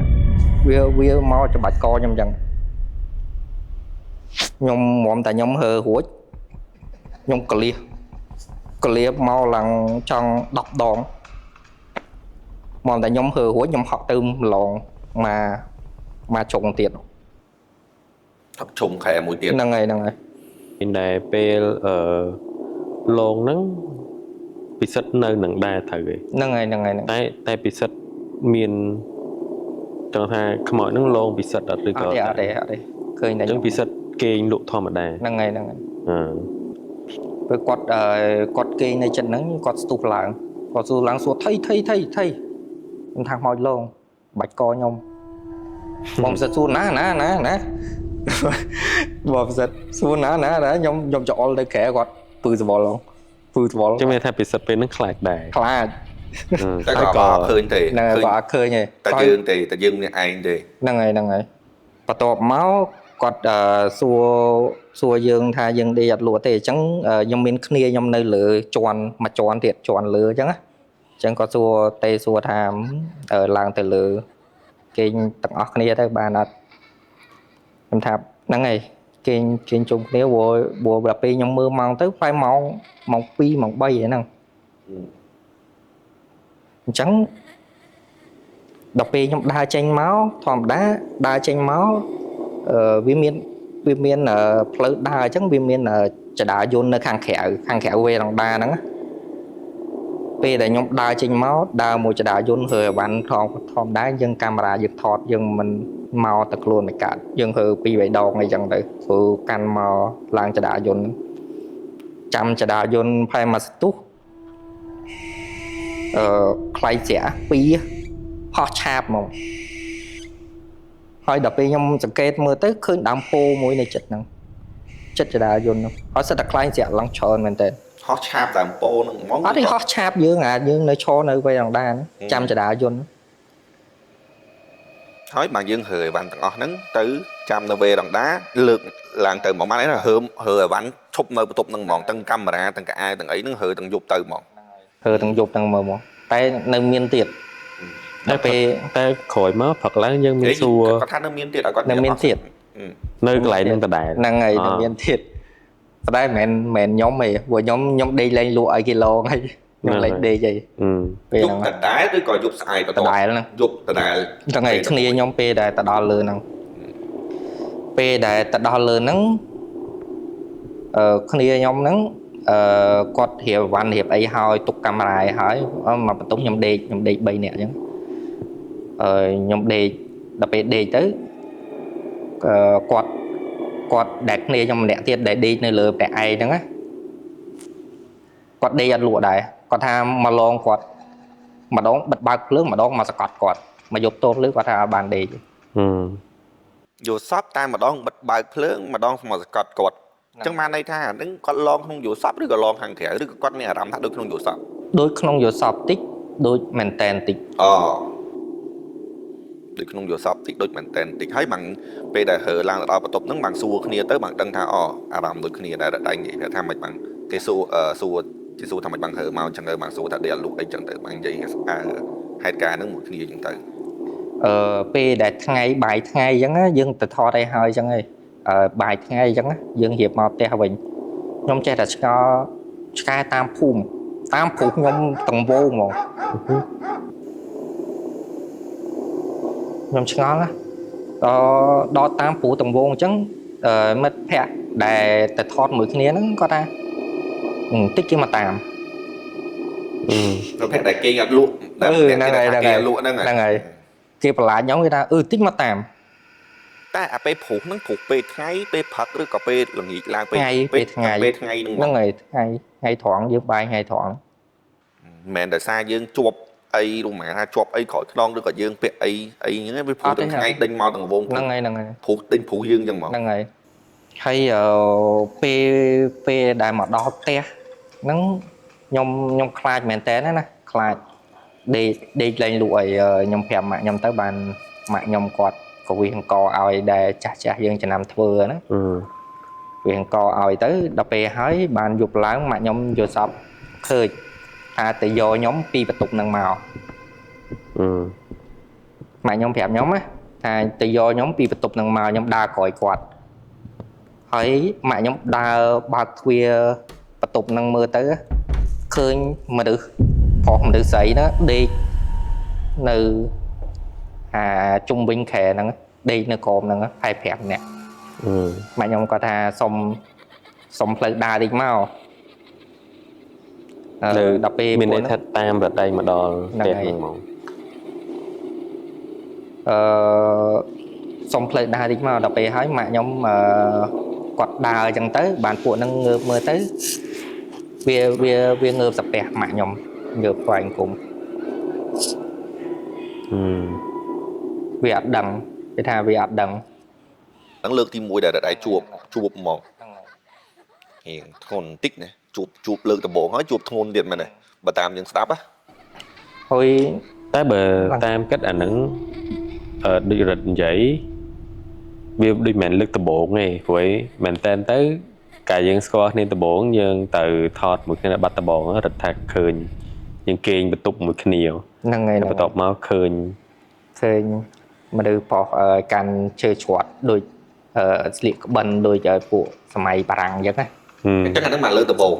វាវាមកច្បាច់កខ្ញុំអញ្ចឹងខ្ញុំមុំតែខ្ញុំហើរួចខ្ញុំកលៀសកលៀបមកឡើងចង់10ដងមុំតែខ្ញុំហើរួចខ្ញុំហក់ទៅម្លងមកមកចុងទៀត ថប់ជុំខែមួយទៀត ហ្នឹងហើយហ្នឹងហើយ មានដែលពេលអឺលងហ្នឹងពិសិដ្ឋនៅនឹងដែរត្រូវទេ ហ្នឹងហើយហ្នឹងហើយហ្នឹង តែតែពិសិដ្ឋមានចង់ថាខ្មោចហ្នឹងលងពិសិដ្ឋអត់ឬក៏ អត់ទេអត់ទេអត់ទេឃើញតែ អញ្ចឹងពិសិដ្ឋគេងលក់ធម្មតា ហ្នឹងហើយហ្នឹងហើយ អឺ ពេលគាត់អឺគាត់គេងនៅចិត្តហ្នឹងគាត់ស្ទុះឡើងគាត់ស្ទុះឡើងសួរថៃថៃថៃថៃខ្ញុំថាខ្មោចលងបាច់កខ្ញុំបងពិសិដ្ឋសួរណាណាណាណាបងពិសិដ្ឋសួរណាណាណាខ្ញុំខ្ញុំច្អល់ទៅក្រែគាត់ពឺសវល់ហ្មងពឺសវល់ អញ្ចឹងមានថាពិសិដ្ឋពេលហ្នឹងខ្លាចដែរ ខ្លាច អឺ តែក៏អត់ឃើញទេ ហ្នឹងហើយ ឃើញ គាត់អត់ឃើញទេ តែយើងទេតែយើងម្នាក់ឯងទេ ហ្នឹងហើយហ្នឹងហើយបន្ទាប់មកគាត់អឺសួរសួរយើងថាយើងដេកអត់លក់ទេអញ្ចឹងអឺខ្ញុំមានគ្នាខ្ញុំនៅលើជាន់មួយជាន់ទៀតជាន់លើអញ្ចឹងណាអញ្ចឹងគាត់សួរទេសួរថាអឺឡើងទៅលើគេងទាំងអស់គ្នាទៅបានអត់ខ្ញុំថាហ្នឹងហើយគេងគេងជុំគ្នាព្រោះព្រោះដល់ពេលខ្ញុំមើលម៉ោងទៅប្រហែលម៉ោងម៉ោង2ម៉ោង3ហ្នឹងអញ្ចឹង ដល់ពេលខ្ញុំដើរចេញមកធម្មតាដើរចេញមកអឺវាមានវាមានអឺផ្លូវដើរអញ្ចឹងវាមានអឺចដាយន្តនៅខាងក្រៅខាងក្រៅវេរ៉ង់ដាហ្នឹងណាពេលដែលខ្ញុំដើរចេញមកដើរមួយចដាយន្តរើអីវ៉ាន់ថងធម្មតាយើងកាមេរ៉ាយើងថតយើងមិនមកតែខ្លួនមិនកើតយើងរើពីរបីដងអីចឹងទៅព្រោះកាន់មកឡើងចដាយន្តហ្នឹងចាំចដាយន្តផែមកស្ទុះអឺខ្លាយស្រាពីរ ហោះឆាបហ្មងហើយដល់ពេលខ្ញុំសង្កេតមើលទៅឃើញដើមពោមួយនៅចិត្តហ្នឹងចិត្តចដាយន្តហ្នឹងហើយសិតតែខ្លែងស្រាក់ឡើងច្រើនមែនតើ ហោះឆាបដើមពោហ្នឹងហ្មង អត់ទេហោះឆាបយើងអាយើងនៅឈរនៅវេរ៉ង់ដាហ្នឹងចាំចដាយន្ត ហើយបានយើងរើអីវ៉ាន់ទាំងអស់ហ្នឹងទៅចាំនៅវេរ៉ង់ដាលើកឡើងទៅហ្មងបានអីណារើរើអីវ៉ាន់ឈប់នៅបន្ទប់ហ្នឹងហ្មងទាំងកាមេរ៉ាទាំងកៅអៅទាំងអីហ្នឹងរើទាំងយប់ទៅហ្មង ធ្វើទាំងយប់ទាំងមើលមកតែនៅមានទៀត តែ ដល់ពេល តែក្រោយមកព្រឹកឡើងយើងមានសួរ គាត់ថានៅមានទៀតឲ្យគាត់ នៅមានទៀត នៅកន្លែងហ្នឹងដដែល ហ្នឹងហើយនៅមានទៀតប៉ុន្តែមិនមែនមិនខ្ញុំទេព្រោះខ្ញុំខ្ញុំដេកលែងលក់ឲ្យគេឡងហើយខ្ញុំលែងដេកហើយ អឺ ពេល យប់ ហ្នឹង ដដែលឬក៏យប់ស្អែកបន្ត ដដែលហ្នឹង យប់ដដែល ហ្នឹងហើយគ្នាខ្ញុំពេលដែលទៅដល់លើហ្នឹងពេលដែលទៅដល់លើហ្នឹងអឺគ្នាខ្ញុំហ្នឹងអឺគាត់រៀបវ៉ាន់រៀបអីហើយទុកកាមេរ៉ាឲ្យហើយអឺមកបន្ទប់ខ្ញុំដេកខ្ញុំដេក3នាក់អញ្ចឹងអឺខ្ញុំដេកដល់ពេលដេកទៅអឺគាត់គាត់ដែលគ្នាខ្ញុំម្នាក់ទៀតដែលដេកនៅលើផ្ទះឯងហ្នឹងណាគាត់ដេកអត់លក់ដែរគាត់ថាមកលងគាត់ម្ដងបិទបើកភ្លើងម្ដងមកសកត់គាត់ មកយប់តូតលើគាត់ថាអត់បានដេក អឺ យល់សពតែម្ដងបិទបើកភ្លើងម្ដងមកសកត់គាត់អញ្ចឹងបានន័យថាអាហ្នឹងគាត់ឡងក្នុងយល់សពឬក៏ឡងខាងក្រៅឬក៏គាត់មានអារម្មណ៍ថាដូចក្នុងយល់សព ដូចក្នុងយល់សពតិចដូចមែនតែនតិច អូដូចក្នុងយល់សពតិចដូចមែនតែនតិចហើយបានពេលដែលហើឡើងទៅដល់បន្ទប់ហ្នឹងបានសួរគ្នាទៅបានដឹងថាអូអារម្មណ៍ដូចគ្នាដែរតែនិយាយថាមិនបានគេសួរអឺសួរជាសួរថាមិនបានហើមកអញ្ចឹងទៅបានសួរថាដេកអត់លក់អីអញ្ចឹងទៅបាននិយាយអឺហេតុការណ៍ហ្នឹងមួយគ្នាអញ្ចឹងទៅ ពេលដែលថ្ងៃបាយថ្ងៃអញ្ចឹងណាយើងទៅថតអីហើយអញ្ចឹងឯងបាយថ្ងៃអញ្ចឹងណាយើងរៀបមកផ្ទះវិញខ្ញុំចេះតែឆ្ងល់ឆ្កែតាមភូមិតាមព្រោះខ្ញុំទាំងវងហ្មងខ្ញុំឆ្ងល់ណាដល់តាមព្រោះទាំងវងអញ្ចឹងមិត្តភ័ក្តិដែលទៅថតមួយគ្នាហ្នឹងគាត់ថាតិចគេមកតាម ប្រភេទដែលគេអត់លក់ដែល ហ្នឹងហើយហ្នឹង គេ ហើយ លក់ហ្នឹង ហ្នឹងហើយគេប្រឡាចខ្ញុំគេថាតិចមកតាម តែអាពេលព្រុសហ្នឹងព្រុសពេលថ្ងៃពេលព្រឹកឬក៏ពេលល្ងាចឡើងពេល ថ្ងៃពេលថ្ងៃ ពេលថ្ងៃហ្នឹង ហ្នឹងហើយថ្ងៃថ្ងៃត្រង់យើងបាយថ្ងៃត្រង់ មិនមែនដោយសារយើងជាប់អីរួមថាជាប់អីក្រោយខ្នងឬក៏យើងពាក់អីអីហ្នឹងវាព្រុសទាំងថ្ងៃដេញមកទាំងវង ហ្នឹងហើយហ្នឹងហើយ ព្រុសដេញព្រុសយើងចឹងហ្មង ហ្នឹងហើយហើយពេលពេលដែលមកដល់ផ្ទះហ្នឹងខ្ញុំខ្លាចមែនតើណាខ្លាចដេកដេកលែងលក់អីខ្ញុំប្រាប់ម៉ាក់ខ្ញុំទៅបានម៉ាក់ខ្ញុំគាត់ក៏វិះអង្គឲ្យដែលចាស់ចាស់យើងចំណាំធ្វើណាវិះអង្គឲ្យទៅដល់ពេលហើយបានយប់ឡើងម៉ាក់ខ្ញុំយល់សពឃើញថាទៅយកខ្ញុំពីបន្ទប់ហ្នឹងមកម៉ាក់ខ្ញុំប្រាប់ខ្ញុំណាថាទៅយកខ្ញុំពីបន្ទប់ហ្នឹងមកខ្ញុំដើរក្រោយគាត់ហើយម៉ាក់ខ្ញុំដើរបើកទ្វារបន្ទប់ហ្នឹងមើលទៅឃើញមនុស្សប្រុសមនុស្សស្រីហ្នឹងដេកនៅអាជុំវិញគ្រែហ្នឹងដេកនៅក្រោមហ្នឹងហើយ5នាក់ម៉ាក់ខ្ញុំគាត់ថាសុំផ្លូវដើរតិចមក នៅ ដល់ពេល មានន័យថាតាមរដូវមកដល់ផ្ទះហ្នឹងហ្មង សុំផ្លូវដើរតិចមកដល់ពេលហើយម៉ាក់ខ្ញុំគាត់ដើរអញ្ចឹងទៅបានពួកហ្នឹងងើបមើលទៅវាវាវាងើបសាពះម៉ាក់ខ្ញុំងើបថ្វាយអង្គមវាអត់ដឹងគេថាវាអត់ដឹង ហ្នឹងលើកទី1ដែលដែរជួបជួបហ្មងរៀងធ្ងន់បន្តិចណាជួបជួបលើកដំបូងហើយជួបធ្ងន់ទៀតមែនទេបើតាមយើងស្ដាប់ណា ហើយ តែបើតាមគិតអាហ្នឹងដូចរិទ្ធនិយាយវាដូចមិនមែនលើកដំបូងទេព្រោះមែនតែនទៅកាលយើងស្គាល់គ្នាដំបូងយើងទៅថតមួយគ្នានៅបាត់ដំបងរិទ្ធថាឃើញយើងគេងបន្ទប់មួយគ្នា ហ្នឹងហើយ ហើយបន្ទាប់មកឃើញ ឃើញមនុស្សប្រុសកាន់ឈើច្រត់ដូចស្លៀកក្បិនដូចឲ្យពួកសម័យបារាំងអញ្ចឹងណា អញ្ចឹងអាហ្នឹងមកលើកដំបូង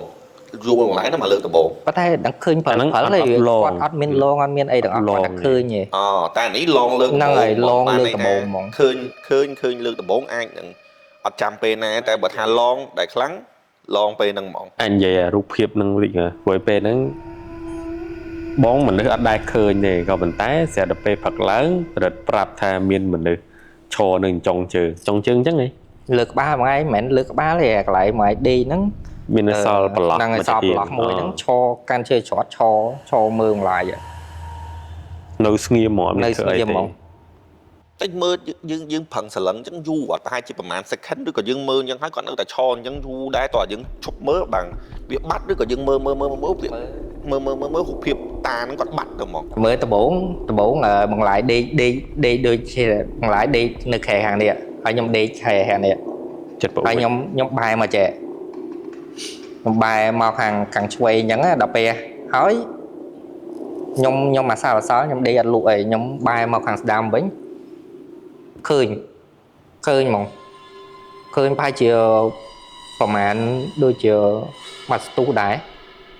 ជួបកន្លែងហ្នឹងមកលើកដំបូង ប៉ុន្តែដឹងឃើញប្រើប្រើទេគាត់អត់មានលងអត់មានអីទាំងអស់គាត់តែឃើញទេ អូតែនេះលងលើក ហ្នឹងហើយលងលើកដំបូងហ្មង ឃើញឃើញឃើញលើកដំបូងអាចនឹងអត់ចាំពេលណាតែបើថាលងដែលខ្លាំងលងពេលហ្នឹងហ្មង អញនិយាយអារូបភាពហ្នឹងតិចព្រោះពេលហ្នឹងបងមនុស្សអត់ដែលឃើញទេក៏ប៉ុន្តែស្រាប់តែពេលផឹកឡើងរិទ្ធប្រាប់ថាមានមនុស្សឈរនៅចុងជើងចុងជើងអញ្ចឹងហី លើក្បាលមួយថ្ងៃមិនមែនលើក្បាលទេកន្លែងមួយដេកហ្នឹង មាននៅសល់ប្រឡោះ ហ្នឹងហើយសល់ប្រឡោះមួយហ្នឹងឈរកាន់ឈើច្រត់ឈរឈរមើលម្លាយ នៅស្ងៀមហ្មង នៅស្ងៀមហ្មង តែមើលយើងយើងប្រឹងសលឹងអញ្ចឹងយូរអត់ប្រហែលជាប្រហែល second ឬក៏យើងមើលអញ្ចឹងហើយគាត់នៅតែឈរអញ្ចឹងយូរដែរតោះយើងឈប់មើលបាំងវាបាត់ឬក៏យើងមើលមើលមើលមើលវាមើលមើលមើលមើលរូបភាពតាហ្នឹងគាត់បាត់ទៅហ្មង មើលដំបងដំបងបន្លាយដេកដេកដេកដូចជាបន្លាយដេកនៅខែខាងនេះហើយខ្ញុំដេកខែខាងនេះ ចិត្តប្រ ហើយខ្ញុំខ្ញុំបែរមកចេះខ្ញុំបែរមកខាងខាងឆ្វេងអញ្ចឹងណាដល់ពេលហើយខ្ញុំខ្ញុំអាសាអសល់ខ្ញុំដេកអត់លក់អីខ្ញុំបែរមកខាងស្ដាំវិញឃើញឃើញហ្មងឃើញប្រហែលជាប្រហែលដូចជាមួយស្ទុះដែរ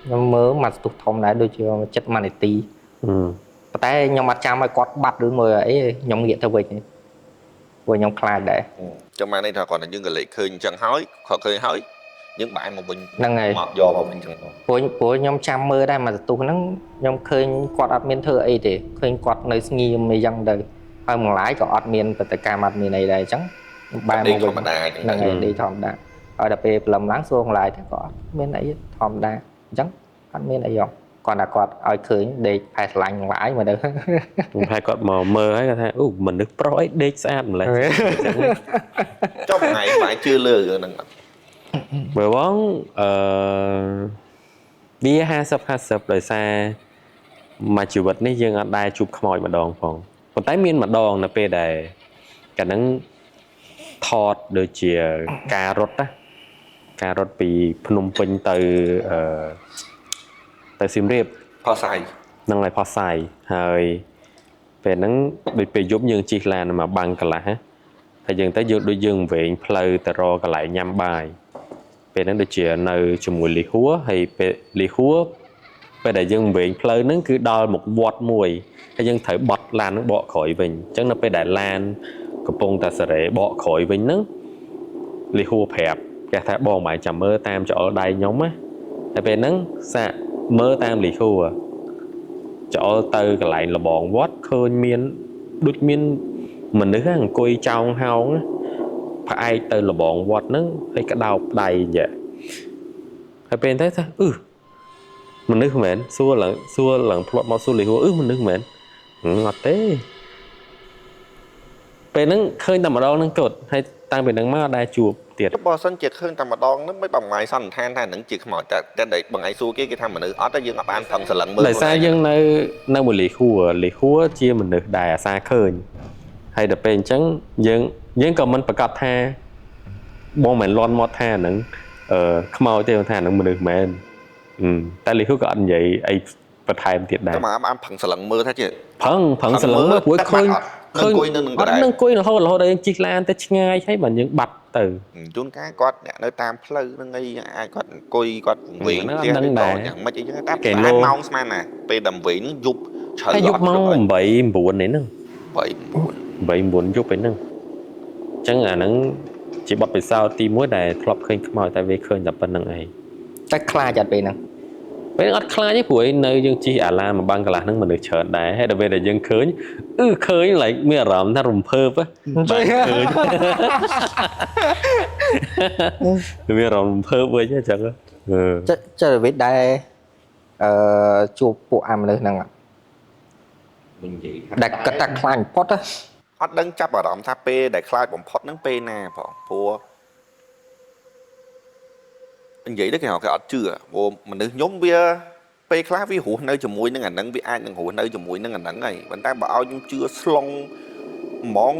ខ្ញុំមើលមួយស្ទុះធំដែរដូចជាចិត្ត1នាទីប៉ុន្តែខ្ញុំអត់ចាំឲ្យគាត់បាត់ឬមើលអីខ្ញុំងាកទៅវិញព្រោះខ្ញុំខ្លាចដែរ ចាំមកនេះថាគាត់តែយើងក៏លេចឃើញអញ្ចឹងហើយគាត់ឃើញហើយយើងបែរមកវិញ ហ្នឹងហើយ មកយកមកវិញអញ្ចឹង ព្រោះព្រោះខ្ញុំចាំមើលដែរមួយសន្ទុះហ្នឹងខ្ញុំឃើញគាត់អត់មានធ្វើអីទេឃើញគាត់នៅស្ងៀមអីចឹងទៅហើយម្លាយក៏អត់មានប្រតិកម្មអត់មានអីដែរអញ្ចឹងខ្ញុំបែរមកវិញ ធម្មតាអញ្ចឹង ហ្នឹងហើយដេកធម្មតាហើយដល់ពេលព្រលឹមឡើងសួរម្លាយទៅក៏អត់មានអីធម្មតាអញ្ចឹងអត់មានអីហងគាត់តែគាត់ឲ្យឃើញដេកផែស្រឡាញ់ម្លាយមកទៅ ហើយគាត់មកមើលហើយគាត់ថាអូមនុស្សប្រុសអីដេកស្អាតម្លេះ ចុះថ្ងៃបែរជឿលើរឿងហ្នឹងអត់ បើបងអឺវា50 50ដោយសារមួយជីវិតនេះយើងអត់ដែលជួបខ្មោចម្ដងផងប៉ុន្តែមានម្ដងនៅពេលដែលកាលហ្នឹងថតដូចជាការរត់ណាការរត់ពីភ្នំពេញទៅអឺទៅសៀមរាប ផោះសាយ ហ្នឹងហើយផោះសាយហើយ ពេលហ្នឹងដូចពេលយប់យើងជិះឡានមកបាំងកន្លះហ៎ហើយយើងទៅយើងដូចយើងវែងផ្លូវទៅរកកន្លែងញ៉ាំបាយពេលហ្នឹងដូចជានៅជាមួយលីហួរហើយពេលលីហួរពេលដែលយើងវែងផ្លូវហ្នឹងគឺដល់មុខវត្តមួយហើយយើងត្រូវបត់ឡានហ្នឹងបកក្រោយវិញអញ្ចឹងនៅពេលដែលឡានកំពុងតែសេរីបកក្រោយវិញហ្នឹងលីហួរប្រាប់គេថាបងមិនចាំមើលតាមចអុលដៃខ្ញុំណាតែពេលហ្នឹងសាកមើលតាមលីហួរចអុលទៅកន្លែងលបងវត្តឃើញមានដូចមានមនុស្សអង្គុយចោងហោងផ្អែកទៅលបងវត្តហ្នឹងហើយក្តោបដៃអញ្ចឹងហើយពេលទៅថាអឺមនុស្សមែនសួរឡើងសួរឡើងផ្្លាត់មកសួរលីហួរអឺមនុស្សមែនអត់ទេពេលហ្នឹងឃើញតែម្ដងហ្នឹងគត់ហើយតាំងពីហ្នឹងមកអត់ដែលជួបទៀត បើសិនជាឃើញតែម្ដងហ្នឹងមិនបងថ្ងៃសន្និដ្ឋានថាហ្នឹងជាខ្មោចតែតែដែលបងឯងសួរគេគេថាមនុស្សអត់តែយើងអត់បានប្រឹងស្រឡឹងមើល ដោយសារយើងនៅនៅមួយលីហួរលីហួរជាមនុស្សដែលអាសាឃើញហើយដល់ពេលអញ្ចឹងយើងយើងក៏មិនប្រកាសថាបងមិនលន់មកថាហ្នឹងអឺខ្មោចទេថាហ្នឹងមនុស្សមែនអឺតែលីហួរក៏អត់និយាយអីបន្ថែមទៀតដែរ តែមកបានប្រឹងស្រឡឹងមើលថាជា ប្រឹងប្រឹងសន្លឹងមើលព្រោះឃើញ ឃើញអង្គុយនៅនឹង អត់នឹងអង្គុយរហូតរហូតដល់យើងជិះឡានទៅឆ្ងាយហើយបានយើងបាត់ទៅ ជួនកាលគាត់អ្នកនៅតាមផ្លូវហ្នឹងអីអាចគាត់អង្គុយគាត់វិញ ហ្នឹង ផ្ទះ អត់ដឹងដែរ យ៉ាងម៉េចអីចឹងតាម គេលោ ប្រហែលម៉ោងស្មានណាពេលដល់វិញយប់ជ្រៅ ហើយយប់ម៉ោង8 9នេះហ្នឹង 8 9 8 9យប់ឯហ្នឹងអញ្ចឹងអាហ្នឹងជាបទពិសោធន៍ទី1ដែលធ្លាប់ឃើញខ្មោចតែវាឃើញតែប៉ុណ្្នឹងឯង តែខ្លាចអត់ពេលហ្នឹង ពេលហ្នឹងអត់ខ្លាចទេព្រោះឯនៅយើងជិះអាឡានមកបាំងកន្លះហ្នឹងមនុស្សច្រើនដែរហើយដល់ពេលដែលយើងឃើញអឺឃើញ like មានអារម្មណ៍ថារំភើបហ៎បាទឃើញ មានអារម្មណ៍រំភើបវិញអញ្ចឹងអឺ ចិត្តចិត្តវិទ្យដែរអឺជួបពួកអាមនុស្សហ្នឹងអត់ វិញនិយាយ ដែលគាត់តែខ្លាចបំផុតណា អត់ដឹងចាប់អារម្មណ៍ថាពេលដែលខ្លាចបំផុតហ្នឹងពេលណាផងព្រោះនិយាយទៅគេហៅគេអត់ជឿព្រោះមនុស្សខ្ញុំវាពេលខ្លះវារស់នៅជាមួយនឹងអាហ្នឹងវាអាចនឹងរស់នៅជាមួយនឹងអាហ្នឹងហើយប៉ុន្តែបើឲ្យខ្ញុំជឿស្លងហ្មង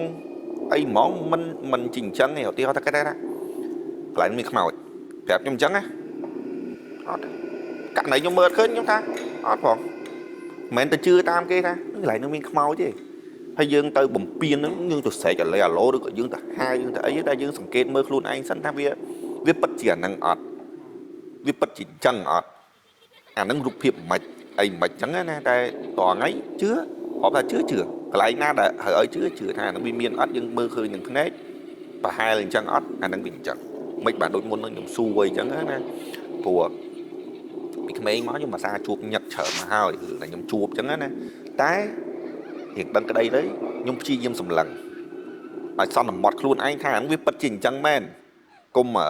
អីហ្មងមិនមិនជាអញ្ចឹងទេឧទាហរណ៍ថាគេថាកន្លែងមានខ្មោចប្រាប់ខ្ញុំអញ្ចឹងណាអត់ទេករណីខ្ញុំមើលអត់ឃើញខ្ញុំថាអត់ផងមិនមែនទៅជឿតាមគេថាកន្លែងហ្នឹងមានខ្មោចទេ ហើយយើងទៅបំពេញហ្នឹងយើងទៅស្រែកអាឡេអាឡូឬក៏យើងទៅហាយយើងទៅអីតែយើងសង្កេតមើលខ្លួនឯងសិនថាវាវាពិតជាអាហ្នឹងអត់វាពិតជាអញ្ចឹងអត់អាហ្នឹងរូបភាពមិនអីមិនអញ្ចឹងណាតែតោះថ្ងៃជឿរាប់ថាជឿជឿកន្លែងណាដែលត្រូវឲ្យជឿជឿថាអាហ្នឹងវាមានអត់យើងមើលឃើញនឹងភ្នែកប្រហែលអញ្ចឹងអត់អាហ្នឹងវាអញ្ចឹងមិនបាទដូចមុនហ្នឹងខ្ញុំសួរអីអញ្ចឹងណាព្រោះពីក្មេងមកខ្ញុំអាសាជួបញឹកច្រើនមកហើយគឺតែខ្ញុំជួបអញ្ចឹងណាតែ រៀងដឹងក្តីទៅខ្ញុំព្យាយាមសម្លឹងឲ្យសន្មត់ខ្លួនឯងថាហ្នឹងវាពិតជាអញ្ចឹងមែនកុំអឺ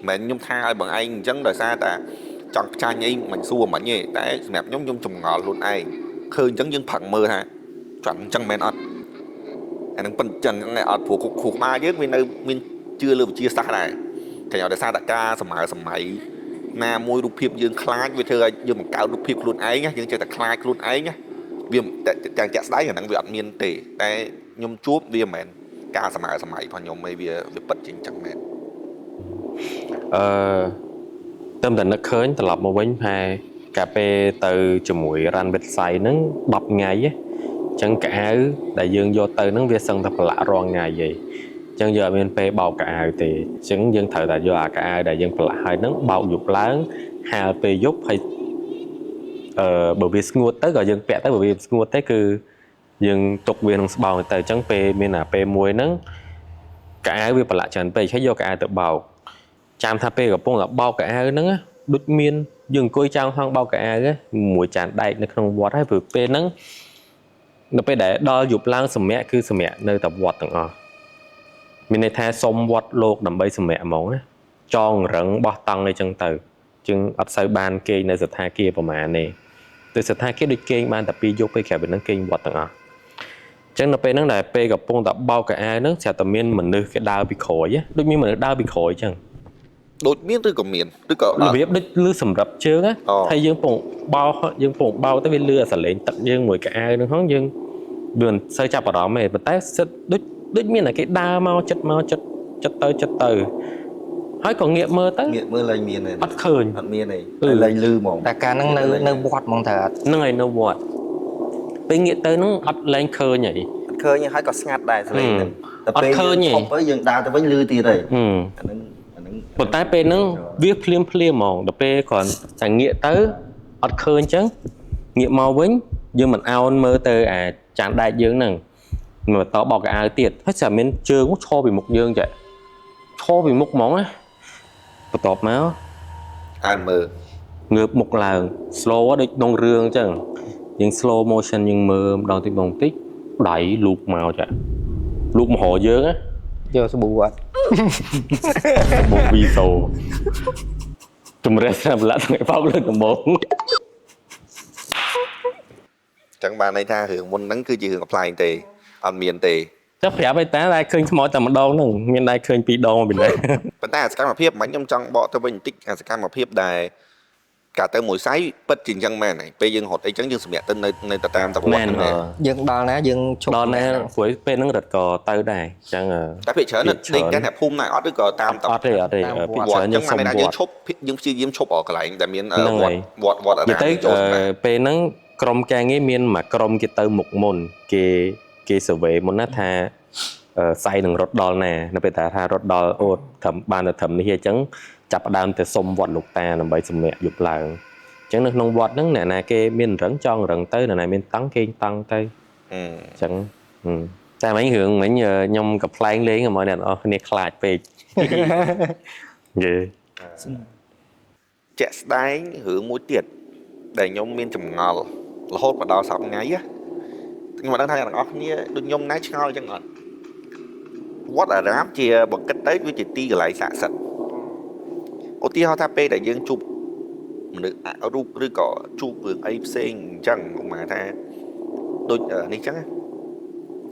មិនខ្ញុំថាឲ្យបងឯងអញ្ចឹងដោយសារតែចង់ផ្ចាញ់អីមិនសួរមិនទេតែសម្រាប់ខ្ញុំខ្ញុំចម្ងល់ខ្លួនឯងឃើញអញ្ចឹងយើងប្រឹងមើលថាចង់អញ្ចឹងមែនអត់អាហ្នឹងពិតអញ្ចឹងហ្នឹងឯងអត់ព្រោះគ្រូក្បាលយើងវានៅមានជឿលើវិទ្យាសាស្ត្រដែរតែឲ្យដោយសារតែការសម័យសម័យណាមួយរូបភាពយើងខ្លាចវាធ្វើឲ្យយើងបង្កើតរូបភាពខ្លួនឯងណាយើងចេះតែខ្លាចខ្លួនឯងណា វាតែទាំងជាក់ស្ដែងអាហ្នឹងវាអត់មានទេតែខ្ញុំជួបវាមិនមែនការសម័យសម័យរបស់ខ្ញុំឯងវាវាពិតជាងចឹងមែន អឺទៅតែនឹកឃើញត្រឡប់មកវិញថាកាលពេលទៅជាមួយ run website ហ្នឹង10ថ្ងៃហ៎អញ្ចឹងកៅអៅដែលយើងយកទៅហ្នឹងវាសឹងតែប្រឡាក់រាល់ថ្ងៃហីអញ្ចឹងយើងអត់មានពេលបោកកៅអៅទេអញ្ចឹងយើងត្រូវតែយកអាកៅអៅដែលយើងប្រឡាក់ហើយហ្នឹងបោកយប់ឡើងហាលពេលយប់ហើយអឺបើវាស្ងួតទៅក៏យើងពាក់ទៅបើវាស្ងួតទេគឺយើងទុកវាក្នុងស្បោងទៅអញ្ចឹងពេលមានអាពេលមួយហ្នឹងកៅអៅវាប្រឡាក់ច្រើនពេកហើយយកកៅអៅទៅបោក ចាំថាពេលកំពុងតែបោកកៅអៅហ្នឹងណាដូចមានយើងអង្គុយចោងហងបោកកៅអៅណាមួយចានដែកនៅក្នុងវត្តហើយព្រោះពេលហ្នឹងនៅពេលដែលដល់យប់ឡើងសម្រាប់គឺសម្រាប់នៅតែវត្តទាំងអស់មានន័យថាសុំវត្តលោកដើម្បីសម្រាប់ហ្មងណាចងរឹងបោះតង់អីចឹងទៅជាងអត់សូវបានគេងនៅស្ថាគារប្រហែលទេទៅស្ថាគារដូចគេងបានតែពីរយប់ពេលក្រៅពីហ្នឹងគេងវត្តទាំងអស់អញ្ចឹងនៅពេលហ្នឹងដែលពេលកំពុងតែបោកកៅអៅហ្នឹងស្រាប់តែមានមនុស្សគេដើរពីក្រោយណាដូចមានមនុស្សដើរពីក្រោយអញ្ចឹង ដូចមានឬក៏មានឬក៏ របៀបដូចលឺសម្រាប់ជើងណា អូ ហើយយើងពងបោកយើងពងបោកទៅវាលឺអាសលេងទឹកយើងមួយកៅអៅហ្នឹងហងយើងវាមិនសូវចាប់អារម្មណ៍ទេប៉ុន្តែសិតដូចដូចមានតែគេដើរមកចិត្តមកចិត្តចិត្តទៅចិត្តទៅហើយក៏ងាកមើលទៅ ងាកមើលលែងមានទេ អត់ឃើញ អត់មានទេ អឺ លែងលឺហ្មង តែកាលហ្នឹងនៅនៅវត្តហ្មងតើអត់ ហ្នឹងហើយនៅវត្តពេល ពេលងាកទៅហ្នឹងអត់លែងឃើញហើយ អត់ឃើញហើយក៏ស្ងាត់ដែរសលេងហ្នឹងតែ អត់ ពេល ឃើញទេ យើងឈប់ទៅយើងដើរទៅវិញលឺទៀតហើយ ហឹម អាហ្នឹងអាហ្នឹង ប៉ុន្តែពេលហ្នឹងវាភ្លាមភ្លាមហ្មងដល់ពេលគ្រាន់តែងាកទៅអត់ឃើញអញ្ចឹងងាកមកវិញយើងមិនអោនមើលទៅអាចានដែកយើងហ្នឹងមកបន្តបោកកៅអៅទៀតហើយស្រាប់មានជើងឈរពីមុខយើងចាឈរពីមុខហ្មងណាបន្ទាប់មក អានមើល ងើបមុខឡើង slow ដូចក្នុងរឿងអញ្ចឹងយើង slow motion យើងមើលម្ដងតិចម្ដងតិចដៃលូកមកចាលូកមករកយើងណា យកសាប៊ូអត់ មកវីសូជំរះស្រាប់ឡាក់ថ្ងៃបោកលើកដំបូង ចឹងបានន័យថារឿងមុនហ្នឹងគឺជារឿងកំប្លែងទេអត់មានទេ ចុះប្រាប់ឲ្យតាតែឃើញខ្មោចតែម្ដងហ្នឹងមានដែរឃើញពីរដងមកពីណា ប៉ុន្តែអាសកម្មភាពមិញខ្ញុំចង់បកទៅវិញបន្តិចអាសកម្មភាពដែលកាលទៅមួយសៃពិតជាអញ្ចឹងមែនហើយពេលយើងរត់អីចឹងយើងសម្រាប់ទៅនៅនៅទៅតាមតវត្ត មែន ហ្នឹងដែរ អឺ យើងដល់ណាយើងឈប់ ដល់ណាព្រោះពេលហ្នឹងរត់ក៏ទៅដែរអញ្ចឹងអឺ តែភាគច្រើន ភាគច្រើន ដេកតែអ្នកភូមិណាអត់ឬក៏តាមត អត់ទេអត់ទេភាគ វ ច្រើន ត្តចឹង យើងសុំ បានន័យថាយើង វត្ត ឈប់យើងព្យាយាមឈប់អកន្លែងដែលមាន ហ្នឹង វត្ត ហើយ វត្តវត្តអារាម និយាយទៅ ចូលសម្រាប់ ពេលហ្នឹងក្រុមការងារមានមួយក្រុមគេទៅមុខមុនគេគេ survey មុនណាថាសៃនឹងរត់ដល់ណានៅពេលតែថារត់ដល់អូត្រឹមបានទៅត្រឹមនេះអញ្ចឹងចាប់ផ្ដើមទៅសុំវត្តលោកតាដើម្បីសម្រាកយប់ឡើងអញ្ចឹងនៅក្នុងវត្តហ្នឹងអ្នកណាគេមានរឹងចង់រឹងទៅអ្នកណាមានតង់គេងតង់ទៅ អឺ អញ្ចឹងហឹមតែមិញរឿងមិញខ្ញុំក៏ប្លែងលេងហ្មងអ្នកនរគ្នាខ្លាចពេក យេ ជាក់ស្ដែងរឿងមួយទៀតដែលខ្ញុំមានចម្ងល់រហូតមកដល់សប្តាហ៍ថ្ងៃណាខ្ញុំមិនដឹងថាអ្នកទាំងអស់គ្នាដូចខ្ញុំណែឆ្ងល់អញ្ចឹងអត់វត្តអារាមជាបើគិតទៅវាជាទីកន្លែងស័ក្តិសិទ្ធិឧទាហរណ៍ថាពេលដែលយើងជួបមនុស្សអរូបឬក៏ជួបរឿងអីផ្សេងអញ្ចឹងឧបមាថាដូចនេះអញ្ចឹងណា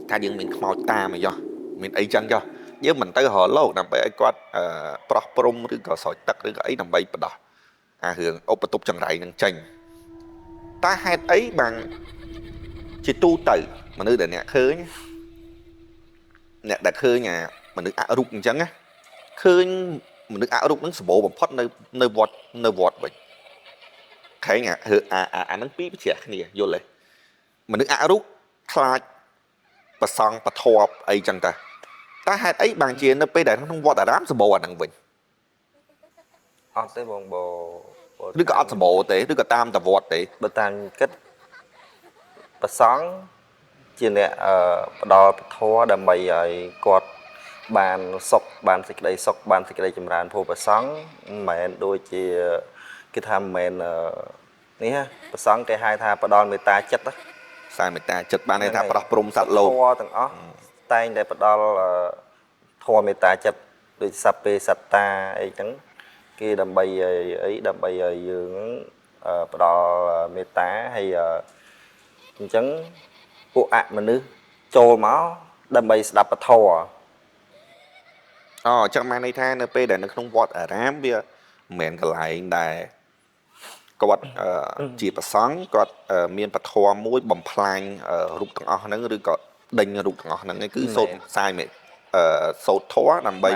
ថាយើងមានខ្មោចតាមអីចុះមានអីចឹងចុះយើងមិនទៅរកលោកដើម្បីឲ្យគាត់ប្រោះព្រំឬក៏ស្រោចទឹកឬក៏អីដើម្បីបដោះអារឿងឧបទ្ពចង្រៃនឹងចេញតើហេតុអីបានជាទូទៅមនុស្សដែលអ្នកឃើញអ្នកដែលឃើញអាមនុស្សអរូបអញ្ចឹងណាឃើញមនុស្សអរូបហ្នឹងសម្បូរបំផុតនៅនៅវត្តនៅវត្តវិញខែងអាអាអាអាហ្នឹងពីរប្រជ្រះគ្នាយល់ទេមនុស្សអរូបខ្លាចប្រសង់ប្រធបអីចឹងតាតើហេតុអីបានជានៅពេលដែលក្នុងវត្តអារាមសម្បូរអាហ្នឹងវិញ អត់ទេបងបើបើ ឬក៏អត់សម្បូរទេឬក៏តាមតវត្តទេ បើតាមគិតប្រសង់ជាអ្នកផ្ដល់ពធដើម្បីឲ្យគាត់បានសុខបានសេចក្តីសុខបានសេចក្តីចម្រើនព្រោះប្រសង់មិនមែនដូចជាគេថាមិនមែននេះណាប្រសង់គេហៅថាផ្ដល់មេត្តាចិត្តណា ខ្សែមេត្តាចិត្តបានន័យថាប្រោះព្រំសត្វលោក ធម៌ទាំងអស់តែងតែផ្ដល់ធម៌មេត្តាចិត្តដូចសព្វេសត្តាអីចឹងគេដើម្បីឲ្យអីដើម្បីឲ្យយើងផ្ដល់មេត្តាហើយអញ្ចឹងពួកអមនុស្សចូលមកដើម្បីស្ដាប់ពធ អូអញ្ចឹងបានន័យថានៅពេលដែលនៅក្នុងវត្តអារាមវាមិនមែនកន្លែងដែលគាត់ជាប្រសង់គាត់មានពធមួយបំផ្លាញរូបទាំងអស់ហ្នឹងឬក៏ដេញរូបទាំងអស់ហ្នឹងឯងគឺសូត្រផ្សាយមេសូត្រធម៌ដើម្បី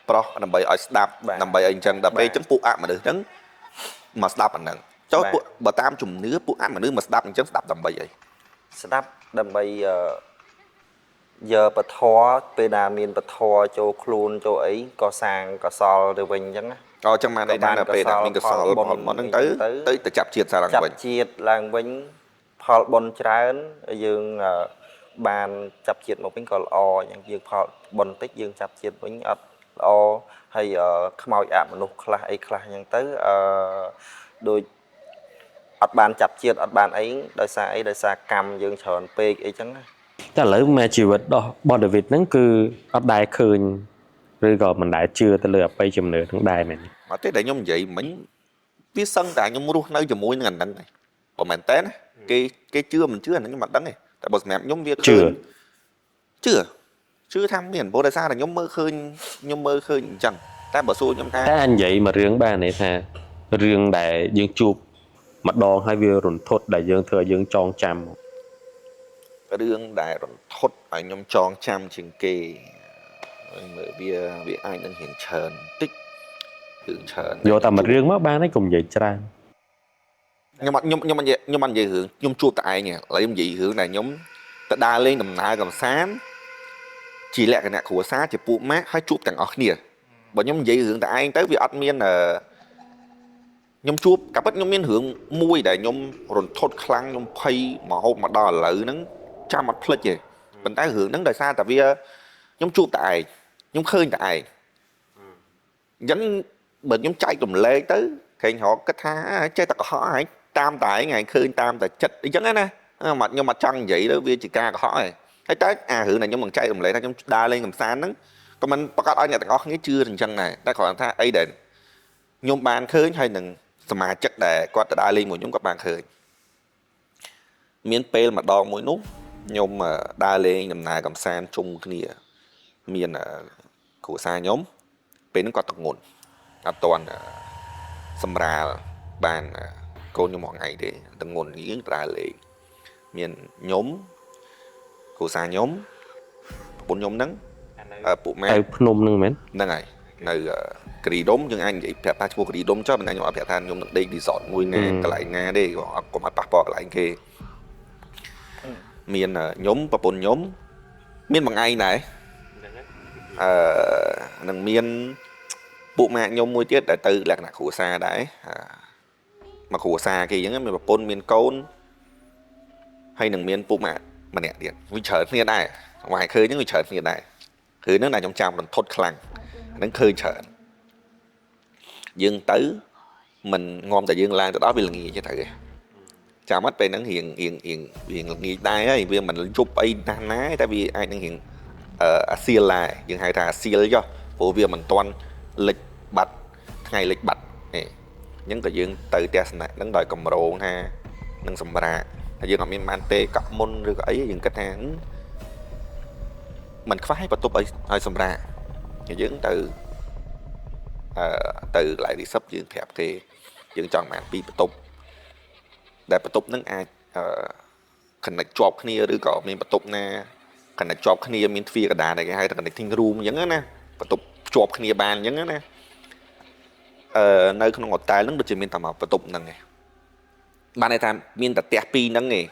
ប្រោះដើម្បីឲ្យស្ដាប់ដើម្បីឲ្យអញ្ចឹងដល់ពេលអញ្ចឹងពួកអមនុស្សហ្នឹងមកស្ដាប់អាហ្នឹងចុះពួកបើតាមជំនឿពួកអមនុស្សមកស្ដាប់អញ្ចឹងស្ដាប់ដើម្បីអី ស្ដាប់ដើម្បីយកពធពេលណាមានពធចូលខ្លួនចូលអីក៏សាងកសលទៅវិញអញ្ចឹងណា អូចឹងបានន័យថានៅពេលដែលមានកសលផលមកហ្នឹងទៅទៅទៅចាប់ជាតិសារឡើង ចាប់ វិញ ជាតិឡើងវិញផលបុណ្យច្រើនយើងបានចាប់ជាតិមកវិញក៏ល្អអញ្ចឹងយើងផលបុណ្យតិចយើងចាប់ជាតិវិញអត់ល្អហើយខ្មោចអមនុស្សខ្លះអីខ្លះអញ្ចឹងទៅដូចអត់បានចាប់ជាតិអត់បានអីដោយសារអីដោយសារកម្មយើងច្រើនពេកអីចឹងណា តែឥឡូវមកជីវិតរបស់ដាវីតហ្នឹងគឺអត់ដែលឃើញឬក៏មិនដែលជឿទៅលើអបិយជំនឿហ្នឹងដែរមែន អត់ទេដែលខ្ញុំនិយាយមិញវាសឹងតែខ្ញុំរស់នៅជាមួយនឹងអាហ្នឹងឯងបើមែនតើណាគេគេជឿមិនជឿអាហ្នឹងខ្ញុំអត់ដឹងទេតែបើសម្រាប់ខ្ញុំវា ជឿ ជឿជឿថាមានព្រោះដោយសារតែខ្ញុំមើលឃើញខ្ញុំមើលឃើញអញ្ចឹងតែបើសួរខ្ញុំថា តែអញនិយាយមួយរឿងបានទេថារឿងដែលយើងជួបម្ដងហើយវារន្ធត់ដែលយើងធ្វើឲ្យយើងចងចាំ រឿងដែលរន្ធត់ឲ្យខ្ញុំចងចាំជាងគេមើលវាវាអាចនឹងរៀងច្រើនបន្តិចរឿងច្រើន យកតែមួយរឿងមកបានហើយកុំនិយាយច្រើន ខ្ញុំអត់ខ្ញុំខ្ញុំអត់និយាយខ្ញុំអត់និយាយរឿងខ្ញុំជួបតែឯងទេឥឡូវខ្ញុំនិយាយរឿងដែលខ្ញុំទៅដើរលេងដំណើរកំសាន្តជាលក្ខណៈគ្រួសារជាពួកម៉ាក់ហើយជួបទាំងអស់គ្នាបើខ្ញុំនិយាយរឿងតែឯងទៅវាអត់មានខ្ញុំជួបកាពិតខ្ញុំមានរឿងមួយដែលខ្ញុំរន្ធត់ខ្លាំងខ្ញុំភ័យមកហូបមកដល់ឥឡូវហ្នឹងចាំអត់ភ្លេចទេប៉ុន្តែរឿងហ្នឹងដោយសារតែវាខ្ញុំជួបតែឯងខ្ញុំឃើញតែឯងអញ្ចឹងបើខ្ញុំចែករំលែកទៅក្រែងរកគិតថាចេះតែកុហកឯងតាមតែឯងឯងឃើញតាមតែចិត្តអញ្ចឹងណាមកខ្ញុំអត់ចង់និយាយទៅវាជាការកុហកឯងហើយតែអារឿងដែលខ្ញុំនឹងចែករំលែកថាខ្ញុំដើរលេងកម្សាន្តហ្នឹងក៏មិនប្រកាសឲ្យអ្នកទាំងអស់គ្នាជឿអញ្ចឹងដែរតែគ្រាន់តែថាអីដែលខ្ញុំបានឃើញហើយនឹងសមាជិកដែលគាត់ទៅដើរលេងមួយខ្ញុំក៏បានឃើញមានពេលម្ដងមួយនោះខ្ញុំដើរលេងដំណើរកម្សាន្តជុំគ្នាមានគ្រួសារខ្ញុំពេលហ្នឹងគាត់តងន់អត់ទាន់សម្រាលបានកូនខ្ញុំមួយថ្ងៃទេតងន់យើងដើរលេងមានខ្ញុំគ្រួសារខ្ញុំប្រពន្ធខ្ញុំហ្នឹងពួកម៉ែ ទៅភ្នំហ្នឹងមែន ហ្នឹងហើយនៅគ្រីដុំយើងអាចនិយាយប្រាប់ថាឈ្មោះគ្រីដុំចុះប៉ុន្តែខ្ញុំអត់ប្រាប់ថាខ្ញុំនឹងដេក resort មួយណាកន្លែងណាទេកុំឲ្យប៉ះពាល់កន្លែងគេមានខ្ញុំប្រពន្ធខ្ញុំមានមួយថ្ងៃដែរអឺនឹងមានពួកម៉ាកខ្ញុំមួយទៀតដែលទៅលក្ខណៈគ្រួសារដែរមកគ្រួសារគេអញ្ចឹងមានប្រពន្ធមានកូនហើយនឹងមានពួកម៉ាកម្នាក់ទៀតវាច្រើនគ្នាដែរមកឃើញហ្នឹងវាច្រើនគ្នាដែរគឺហ្នឹងដែលខ្ញុំចាំរន្ធត់ខ្លាំងហ្នឹងឃើញច្រើនយើងទៅមិនងំតែយើងឡើងទៅដល់វាល្ងាចទេត្រូវទេចាំអត់ពេលហ្នឹងរៀងរៀងរៀងរៀងល្ងាចដែរហើយវាមិនជប់អីណាស់ណាតែវាអាចនឹងរៀងអាសៀលដែរយើងហៅថាអាសៀលចុះព្រោះវាមិនទាន់លិចបាត់ថ្ងៃលិចបាត់ទេអញ្ចឹងក៏យើងទៅទស្សនៈហ្នឹងដោយកម្រងថានឹងសម្រាកតែយើងអត់មានបានទេកក់មុនឬក៏អីយើងគិតថាមិនខ្វះឲ្យបន្ទប់ឲ្យសម្រាកយើងទៅទៅកន្លែង receipt យើងប្រាប់គេយើងចង់បានពីរបន្ទប់ដែលបន្ទប់ហ្នឹងអាចអឺ connect ជាប់គ្នាឬក៏មានបន្ទប់ណា connect ជាប់គ្នាមានទ្វារកណ្ដាលដែលគេហៅថា connecting room អញ្ចឹងណាបន្ទប់ភ្ជាប់គ្នាបានអញ្ចឹងណានៅក្នុងហូតែលហ្នឹងដូចជាមានតែមួយបន្ទប់ហ្នឹងឯងបានន័យថាមានតែផ្ទះពីរហ្នឹងឯង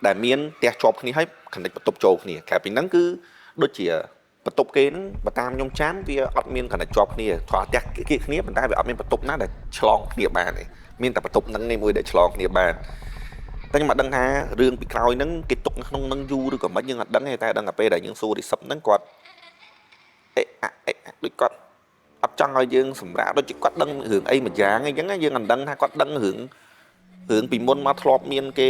ដែលមានផ្ទះជាប់គ្នាហើយ connect បន្ទប់ចូលគ្នាក្រៅពីហ្នឹងគឺដូចជាបន្ទប់គេហ្នឹងបើតាមខ្ញុំចាំវាអត់មាន connect ជាប់គ្នាគ្រាន់ផ្ទះគៀកគ្នាប៉ុន្តែវាអត់មានបន្ទប់ណាដែលឆ្លងគ្នាបានទេមានតែបន្ទប់ហ្នឹងឯងមួយដែលឆ្លងគ្នាបានតែខ្ញុំអត់ដឹងថារឿងពីក្រោយហ្នឹងគេទុកនៅក្នុងហ្នឹងយូរឬក៏មិនយើងអត់ដឹងទេតែដឹងតែពេលដែលយើងសួរ receipt ហ្នឹងគាត់អេអអេដូចគាត់អត់ចង់ឲ្យយើងសម្រាប់ដូចជាគាត់ដឹងរឿងអីមួយយ៉ាងអីចឹងយើងអត់ដឹងថាគាត់ដឹងរឿងរឿងពីមុនមកធ្លាប់មានគេ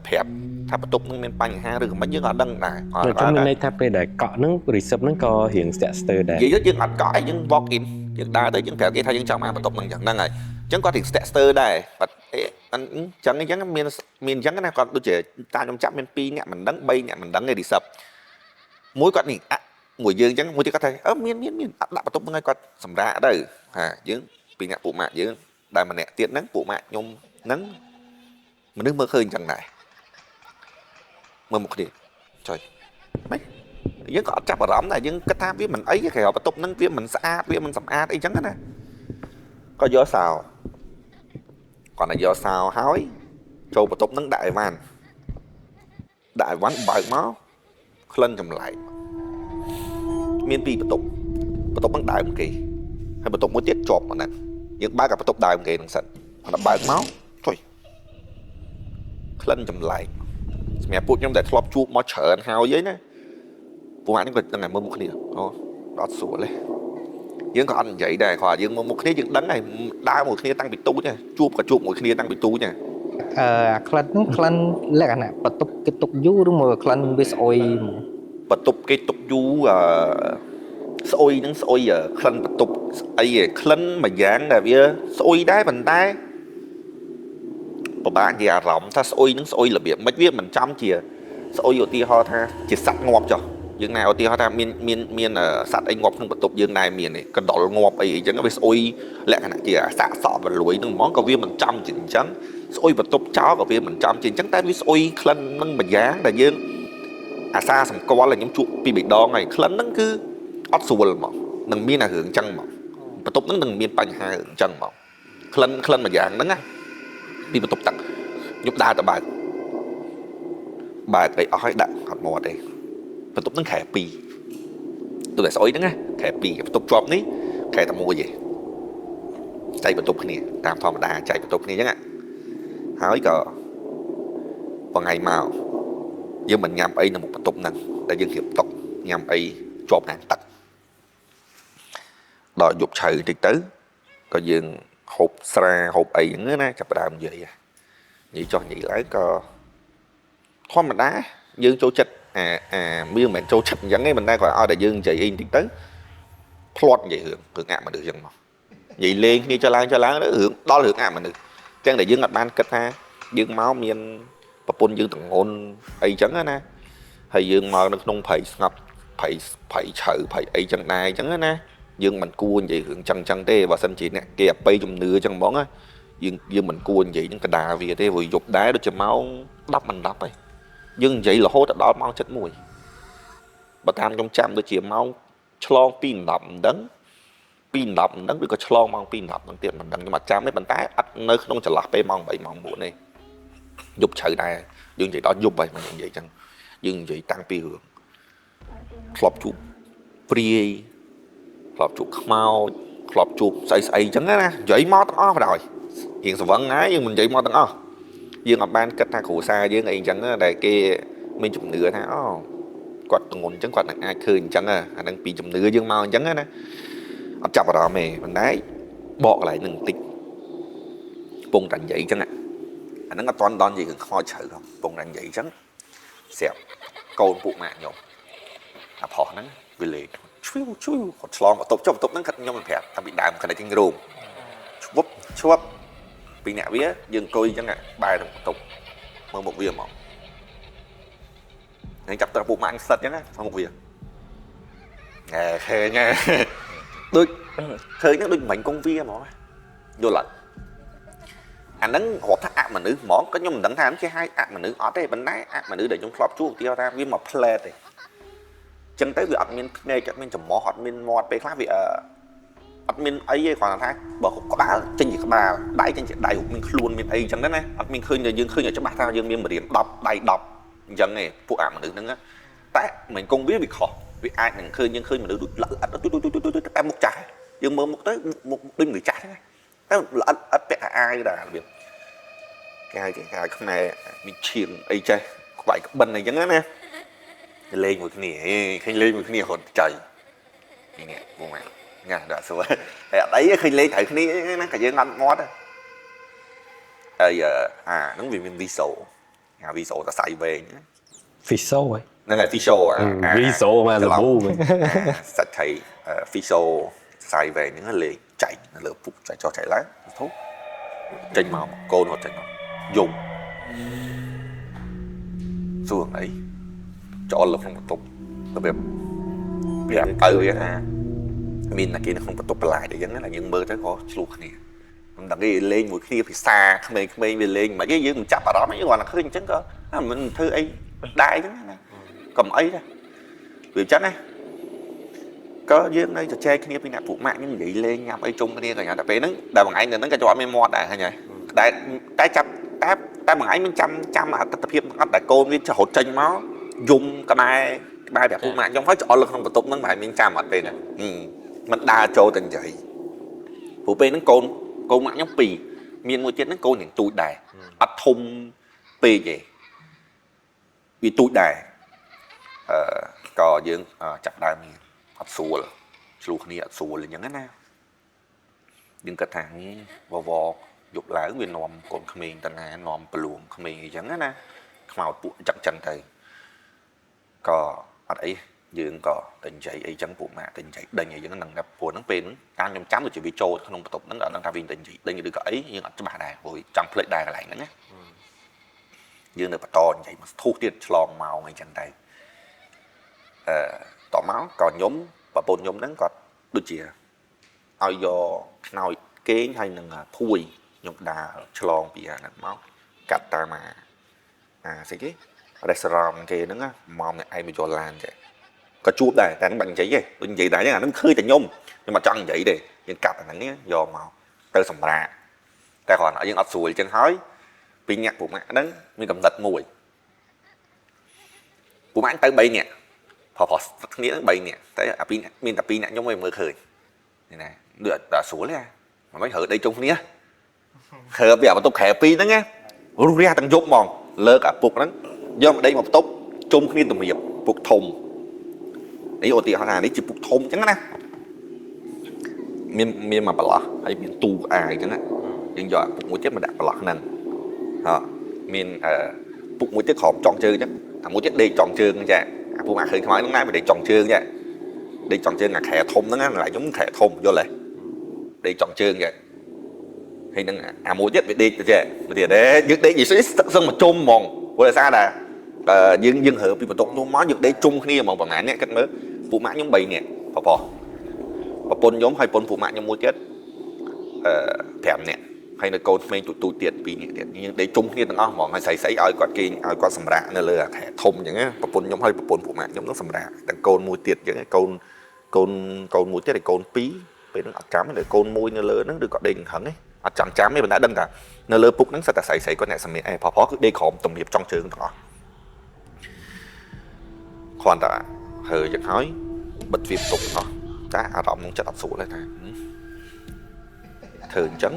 ប្រាប់ថាបន្ទប់នឹងមានបញ្ហាឬក៏មិនយើងអត់ដឹងដែរ តែខ្ញុំមានន័យថាពេលដែលកក់ហ្នឹង receipt ហ្នឹងក៏រៀងស្ទាក់ស្ទើរដែរ និយាយទៅយើងអត់កក់អីយើង walk in យើងដើរទៅយើងប្រាប់គេថាយើងចង់បានបន្ទប់ហ្នឹងចឹងហ្នឹងហើយអញ្ចឹងគាត់រៀងស្ទាក់ស្ទើរដែរគាត់អេអញ្ចឹងអញ្ចឹងមានមានអញ្ចឹងណាគាត់ដូចជាតាមខ្ញុំចាប់មាន2នាក់មិនដឹង3នាក់មិនដឹងទេ receipt មួយគាត់នេះអមួយយើងអញ្ចឹងមួយទៀតគាត់ថាអឺមានមានមានអត់ដាក់បន្ទប់ហ្នឹងឲ្យគាត់សម្រាកទៅហាយើងពីរនាក់ពួកម៉ាក់យើងដែលម្នាក់ទៀតហ្នឹងពួកម៉ាក់ខ្ញុំហ្នឹងមនុស្សមើលឃើញអញ្ចឹងដែរមើលមុខគ្នាចុយម៉េចយើងក៏អត់ចាប់អារម្មណ៍ដែរយើងគិតថាវាមិនអីទេគេបន្ទប់ហ្នឹងវាមិនស្អាតវាមិនសម្អាតអីចឹងណាក៏យកសោគាត់តែយកសោហើយចូលបន្ទប់ហ្នឹងដាក់អីវ៉ាន់ដាក់អីវ៉ាន់បើកមកក្លិនចម្លែកមានពីរបន្ទប់បន្ទប់ហ្នឹងដើមគេហើយបន្ទប់មួយទៀតជាប់មកហ្នឹងយើងបើកអាបន្ទប់ដើមគេហ្នឹងសិនគាត់បើកមកចុយក្លិនចម្លែកសម្រាប់ពួកខ្ញុំដែលធ្លាប់ជួបមកច្រើនហើយឯណាពួកម៉ាក់នេះក៏ដឹងតែមើលមុខគ្នាអូអត់ស្រួលទេយើងក៏អត់និយាយដែរគ្រាន់យើងមើលមុខគ្នាយើងដឹងហើយដើរមួយគ្នាតាំងពីទូចជួបក៏ជួបមួយគ្នាតាំងពីទូច អឺអាក្លិនហ្នឹងក្លិនលក្ខណៈបន្ទប់គេទុកយូរឬមកក្លិនវាស្អុយហ្មង បន្ទប់គេទុកយូរអឺស្អុយហ្នឹងស្អុយក្លិនបន្ទប់ស្អីឯងក្លិនមួយយ៉ាងដែលវាស្អុយដែរប៉ុន្តែពិបាកនិយាយអារម្មណ៍ថាស្អុយហ្នឹងស្អុយរបៀបមិនវាមិនចំជាស្អុយឧទាហរណ៍ថាជាសត្វងាប់ចុះយើងណែឧទាហរណ៍ថាមានមានមានសត្វអីងាប់ក្នុងបន្ទប់យើងណែមានទេកណ្ដុរងាប់អីអីចឹងវាស្អុយលក្ខណៈជាអាសាកសក់បលួយហ្នឹងហ្មងក៏វាមិនចំជាអញ្ចឹងស្អុយបន្ទប់ចោលក៏វាមិនចំជាអញ្ចឹងតែវាស្អុយក្លិនហ្នឹងមួយយ៉ាងដែលយើងអាសាសម្គាល់ឲ្យខ្ញុំជួបពីរបីដងហើយក្លិនហ្នឹងគឺអត់ស្រួលហ្មងនឹងមានអារឿងអញ្ចឹងហ្មងបន្ទប់ហ្នឹងនឹងមានបញ្ហារឿងអញ្ចឹងហ្មងក្លិនក្លិនមួយយ៉ាងហ្នឹងណា ពីបន្ទប់ទឹកខ្ញុំដើរទៅបើកបើកអីអស់ហើយដាក់អត់មាត់ទេបន្ទប់ហ្នឹងខែ2ទូតែស្អុយហ្នឹងណាខែ2បន្ទប់ជាប់នេះខែតែមួយទេចែកបន្ទប់គ្នាតាមធម្មតាចែកបន្ទប់គ្នាអញ្ចឹងហើយក៏មួយថ្ងៃមកយើងមិនញ៉ាំអីនៅមុខបន្ទប់ហ្នឹងតែយើងរៀបតុញ៉ាំអីជាប់ខាងទឹកដល់យប់ឆៅតិចទៅក៏យើងហូបស្រាហូបអីហ្នឹងណាចាប់ផ្ដើមនិយាយនិយាយចុះនិយាយឡើងក៏ធម្មតាយើងចូលចិត្តអាអាមានមិនមែនចូលចិត្តអញ្ចឹងទេប៉ុន្តែគាត់ឲ្យតែយើងនិយាយអីបន្តិចទៅភ្លាត់និយាយរឿងរឿងអមនុស្សអញ្ចឹងមកនិយាយលេងគ្នាចុះឡើងចុះឡើងទៅរឿងដល់រឿងអមនុស្សទាំងដែលយើងអត់បានគិតថាយើងមកមានប្រពន្ធយើងតងន់អីចឹងណាហើយយើងមកនៅក្នុងព្រៃស្ងប់ព្រៃព្រៃឆៅព្រៃអីចឹងដែរអញ្ចឹងណាយើងមិនគួរនិយាយរឿងចឹងចឹងទេបើសិនជាអ្នកគេអបិយជំនឿចឹងហ្មងណាយើងមិនគួរនិយាយនឹងកដាវាទេព្រោះយប់ដែរដូចជាម៉ោង10មិន10ហើយយើងនិយាយរហូតដល់ម៉ោង7:01បើតាមខ្ញុំចាំដូចជាម៉ោងឆ្លង2:10មិនដឹង2:10មិនដឹងឬក៏ឆ្លងម៉ោង2:10ហ្នឹងទៀតមិនដឹងខ្ញុំអត់ចាំទេប៉ុន្តែអត់នៅក្នុងចន្លោះពេលម៉ោង8ម៉ោង9ទេយប់ជ្រៅដែរយើងនិយាយដល់យប់ហើយមិននិយាយចឹងយើងនិយាយតាំងពីរឿងធ្លាប់ជួបព្រាយធ្លាប់ជួបខ្មោចធ្លាប់ជួបស្អីស្អីចឹងណានិយាយមកទាំងអស់បណ្ដោយរៀងស្វឹងហើយយើងមិននិយាយមកទាំងអស់យើងអត់បានគិតថាគ្រួសារយើងអីចឹងដែលគេមានជំនឿថាអូគាត់ទងន់ចឹងគាត់នឹងអាចឃើញអញ្ចឹងអាហ្នឹងពីជំនឿយើងមកអញ្ចឹងណាអត់ចាប់អារម្មណ៍ទេប៉ុន្តែបកកន្លែងហ្នឹងបន្តិចពងតែនិយាយចឹងអាហ្នឹងអត់ទាន់ដល់និយាយរឿងខ្មោចជ្រៅផងពងតែនិយាយចឹងស្រាប់កូនពួកម៉ាក់ខ្ញុំអាប្រុសហ្នឹងវាលេងឈ្វីវឈ្វីវគាត់ឆ្លងបន្ទប់ចុះបន្ទប់ហ្នឹងគាត់ខ្ញុំមិនប្រាប់តាំងពីដើមគាត់តែចេញរោមឈប់ឈប់ពីអ្នកវាយើងអង្គុយអញ្ចឹងបែរទៅបន្ទប់មើលមុខវាហ្មងហ្នឹងចាប់ទៅពួកម៉ាក់ស្លិតអញ្ចឹងណាមុខវាណែឃើញដូចឃើញហ្នឹងដូចមិញកងវាហ្មងយល់អត់អាហ្នឹងរាប់ថាអមនុស្សហ្មងក៏ខ្ញុំមិនដឹងថាគេហៅអមនុស្សអត់ទេប៉ុន្តែអមនុស្សដែលខ្ញុំធ្លាប់ជួបឧទាហរណ៍ថាវាមកផ្លែតទេចឹងទៅវាអត់មានភ្នែកអត់មានច្រមុះអត់មានមាត់ពេលខ្លះវាអត់មានអីទេគ្រាន់តែថាបើក្បាលចេញជាក្បាលដៃចេញជាដៃមានខ្លួនមានអីចឹងទៅណាអត់មានឃើញយើងឃើញឲ្យច្បាស់ថាយើងមានម្រាម10ដៃ10អញ្ចឹងទេពួកអមនុស្សហ្នឹងតែមិនកងវាវាខុសវាអាចនឹងឃើញយើងឃើញមនុស្សដូចល្អិតទូទូទូទូតែមុខចាស់យើងមើលមុខទៅមុខដូចមនុស្សចាស់ហ្នឹងតែល្អិតអត់ពាក់អាវដែររបៀបគេហៅគេហៅខ្មែរមានឈៀងអីចេះក្បាច់ក្បិនអីចឹងណាលេងមួយគ្នាឃើញលេងមួយគ្នារត់ចៃនេះបងម៉ែញ៉ាដាក់សួរតែអត់អីឃើញលេងត្រូវគ្នាណាក៏យើងអត់មាត់ហើយអាហ្នឹងវាមានវីសូអាវីសូតសៃវែង វីសូហ៎ ហ្នឹងហើយវីសូ វីសូមកលប៊ូមែន សាច់ថៃវីសូសៃវែងហ្នឹងលេងចែកនៅលើពុកចែកចុះចែកឡើងធូចេញមកកូនរត់ចេញមកយំសួរអីចោលនៅក្នុងបន្ទប់របៀបប្រាប់ឪវាថាមានតែគេនៅក្នុងបន្ទប់បន្លាយអីចឹងណាយើងមើលទៅក៏ឆ្លោះគ្នាមិនដឹងគេលេងមួយគ្នាភាសាក្មេងៗវាលេងមិនអីយើងមិនចាប់អារម្មណ៍អីគ្រាន់តែឃើញអញ្ចឹងក៏មិនធ្វើអីដែរអញ្ចឹងណាកុំអីដែរវាអញ្ចឹងណាក៏យើងនៅជជែកគ្នាពីអ្នកពួកម៉ាក់យើងនិយាយលេងញ៉ាំអីជុំគ្នាក៏ញ៉ាំតែពេលហ្នឹងដែលមួយថ្ងៃនៅហ្នឹងក៏ជាប់មានមាត់ដែរឃើញហើយតែចាប់តែមួយថ្ងៃមានចាំចាំអត្តភាពអត់តែកូនវារត់ចេញមកយំក្បែរក្បែរប្រាប់ពួកម៉ាក់ខ្ញុំហើយច្អល់នៅក្នុងបន្ទប់ហ្នឹងប្រហែលមានចាំអត់ពេលហ្នឹងមិនដើរចូលតែនិយាយព្រោះពេលហ្នឹងកូនម៉ាក់ខ្ញុំពីរមានមួយទៀតហ្នឹងកូនយ៉ាងទូចដែរអត់ធំពេកទេវាទូចដែរអឺក៏យើងចាប់ដើមមានអត់ស្រួលឆ្លោះគ្នាអត់ស្រួលអញ្ចឹងណាយើងគិតថាវវយប់ឡើងវានាំកូនក្មេងតាណានាំប្រលួងក្មេងអីចឹងណាខ្មោចពួកចឹងចឹងទៅក៏អត់អីយើងក៏ទៅនិយាយអីចឹងពួកម៉ាក់ទៅនិយាយដេញអីចឹងហ្នឹងតែព្រោះហ្នឹងពេលហ្នឹងតាមខ្ញុំចាំដូចជាវាចូលក្នុងបន្ទប់ហ្នឹងអត់ដឹងថាវាទៅនិយាយដេញឬក៏អីយើងអត់ច្បាស់ដែរព្រោះចង់ភ្លេចដែរកន្លែងហ្នឹងណាយើងនៅបន្តនិយាយមកស្ទុះទៀតឆ្លងម៉ោងអីចឹងទៅអឺតមកក៏ខ្ញុំប្រពន្ធខ្ញុំហ្នឹងគាត់ដូចជាឲ្យយកខ្នើយគេងហើយនឹងភួយខ្ញុំដើរឆ្លងពីអាហ្នឹងមកកាត់តាមអាស្អីគេ restaurant គេហ្នឹងមកអ្នកឯងមកយកឡានចេះក៏ជួបដែរតែហ្នឹងបាច់និយាយទេដូចនិយាយដែរហ្នឹងអាហ្នឹងឃើញតែខ្ញុំអត់ចង់និយាយទេយើងកាត់អាហ្នឹងយកមកទៅសម្រាកតែគ្រាន់តែយើងអត់ស្រួលអញ្ចឹងហើយ ពីរនាក់ពួកម៉ាក់ហ្នឹងមានកំណត់មួយពួកម៉ាក់ទៅ3នាក់ប្រុសប្រុសស្គ្នាហ្នឹង3នាក់តែអាពីរនាក់មានតែ2នាក់ខ្ញុំឯងមើលឃើញនេះណាដូចអត់ស្រួលទេអាមិនរើដីជុំគ្នារើពីអាបន្ទប់ខែ2ហ្នឹងណារុះរះទាំងយប់ហ្មងលើកអាពុកហ្នឹងយកមកដីមកបន្ទប់ជុំគ្នាតម្រៀបពុកធំនេះឧទាហរណ៍ថានេះជាពុកធំអញ្ចឹងណាមានមកប្រឡោះហើយមានទូអាយអញ្ចឹងណាយើងយកអាពុកមួយទៀតមកដាក់ប្រឡោះហ្នឹងហ៎មានអឺពុកមួយទៀតក្រោមចុងជើងអញ្ចឹងអាមួយទៀតដេកចុងជើងអញ្ចឹងអាពុកអាឃើញខ្មៅហ្នឹងណាវាដេកចុងជើងអញ្ចឹងដេកចុងជើងអាខែធំហ្នឹងណាកន្លែងខ្ញុំខែធំយល់ទេដេកចុងជើងអញ្ចឹងហើយនឹងអាមួយទៀតវាដេកទៅចេះវាទៀតទេយើងដេកនិយាយសឹងមកជុំហ្មងព្រោះដោយសារតែយើងរើពីបន្ទប់នោះមកយើងដេកជុំគ្នាហ្មងប្រហែលអ្នកគិតមើលពួកម៉ាក់ខ្ញុំ3នាក់ប្រុសប្រពន្ធខ្ញុំហើយប្រពន្ធពួកម៉ាក់ខ្ញុំមួយទៀតអឺ5នាក់ហើយនៅកូនក្មេងទូចទូចទៀត2នាក់ទៀតយើងដេកជុំគ្នាទាំងអស់ហ្មងហើយស្រីស្រីឲ្យគាត់គេងឲ្យគាត់សម្រាកនៅលើអាខែធំអញ្ចឹងណាប្រពន្ធខ្ញុំហើយប្រពន្ធពួកម៉ាក់ខ្ញុំនឹងសម្រាកទាំងកូនមួយទៀតអញ្ចឹងកូនកូនកូនមួយទៀតហើយកូន2ពេលហ្នឹងអត់ចាំទេកូនមួយនៅលើហ្នឹងឬក៏ដេកហឹងទេអត់ចាំចាំទេប៉ុន្តែដឹងថានៅលើពុកហ្នឹងសិតតែស្រីស្រីគាត់អ្នកសម្រាកឯងប្រុសៗគឺដេកក្រោមទំនាបចុងជើងទាំងអស់គ្រាន់តែហើយ៉ាងហើយបិទទ្វារបន្ទប់ទាំងអស់តែអារម្មណ៍ក្នុងចិត្តអត់ស្រួលទេថាធ្វើអញ្ចឹង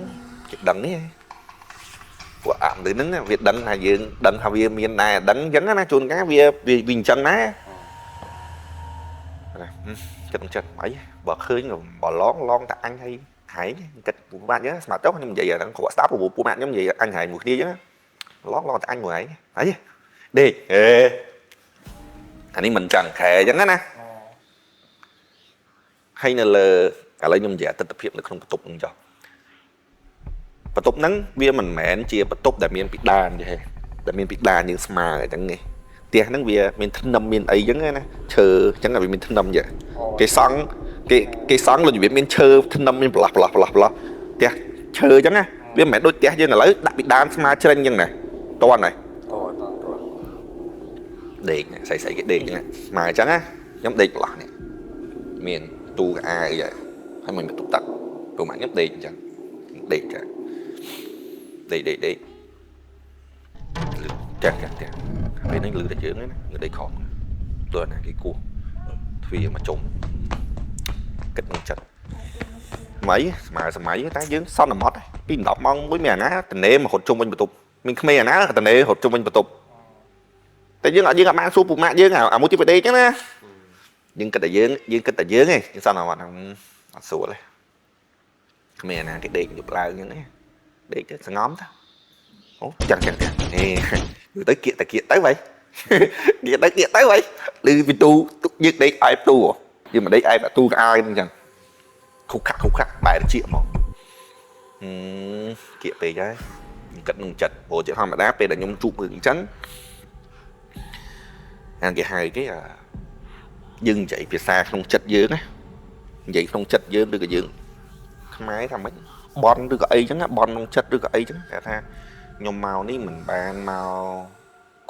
គេដឹងនេះពួកអាមនុស្សហ្នឹងវាដឹងថាយើងដឹងថាវាមានដែរដឹងអញ្ចឹងណាជួនកាលវាវាអញ្ចឹងណាណាចិត្តចិត្តអីបើឃើញបើឡងឡងតែអញហើយហែងគិតពួកម៉ាក់អញ្ចឹងស្មាត់ចុះខ្ញុំនិយាយអាហ្នឹងគ្រាន់ស្ដាប់ពួកម៉ាក់ខ្ញុំនិយាយអញហែងមួយគ្នាអញ្ចឹងឡងឡងតែអញមួយឯងអីដេកអេអានេះមិនចឹងខែអញ្ចឹងណាហើយនៅលើឥឡូវខ្ញុំនិយាយអតិថិភាពនៅក្នុងបន្ទប់ហ្នឹងចុះបន្ទប់ហ្នឹងវាមិនមែនជាបន្ទប់ដែលមានពិដានទេដែលមានពិដានយើងស្មើអញ្ចឹងទេផ្ទះហ្នឹងវាមានធ្នឹមមានអីអញ្ចឹងណាឈើអញ្ចឹងវាមានធ្នឹមចឹងគេសង់គេគេសង់របៀបមានឈើធ្នឹមមានប្រឡោះប្រឡោះប្រឡោះប្រឡោះផ្ទះឈើអញ្ចឹងណាវាមិនមែនដូចផ្ទះយើងឥឡូវដាក់ពិដានស្មើជ្រិញអញ្ចឹងណាតន់ហើយ ត ដេកស្អីស្អីគេដេកអញ្ចឹងស្មើអញ្ចឹងណាខ្ញុំដេកប្រឡោះនេះមានទូកៅអៅអីហើយមិនបន្ទប់ទឹកព្រោះម៉ាក់ខ្ញុំដេកអញ្ចឹងដេកចាដេកដេកដេកលឺចាស់ចាស់ចាស់ពេលហ្នឹងលឺតែជើងហ្នឹងណាដេកខំដូចណាគេគោះទ្វារមកជុំគិតនឹងចិត្តសម័យស្មើសម័យតែយើងសន្មត់ពី10ម៉ោងមួយមានអាណាតនេមករត់ជុំវិញបន្ទប់មានក្មេងអាណាតនេរត់ជុំវិញបន្ទប់តែយើងអត់យើងអត់បានសួរពួកម៉ាក់យើងអាមួយទីបដេកចឹងណាយើងគិតតែយើងយើងគិតតែយើងឯងយើងសន្មត់អត់ស្រួលទេក្មេងអាណាគេដេកយប់ឡើងចឹងណាដេកទៅសងំទៅអូចឹងចឹងចឹងហេយូរទៅគៀកតែគៀកទៅវ៉ៃគៀកទៅគៀកទៅវ៉ៃឮពីទូយើងដេកអែបទូយើងមិនដេកអែបអាទូកៅអៅហ្នឹងចឹងខុកខាក់ខុកខាក់បែរជាហ្មងគៀកពេកហើយគិតនឹងចិត្តព្រោះជាធម្មតាពេលដែលខ្ញុំជួបរឿងអញ្ចឹងអាគេហៅគេអាយើងនិយាយភាសាក្នុងចិត្តយើងណានិយាយក្នុងចិត្តយើងឬក៏យើងខ្មែរថាម៉េចបន់ឬក៏អីចឹងណាបន់ក្នុងចិត្តឬក៏អីចឹងគេថាខ្ញុំមកនេះមិនបានមក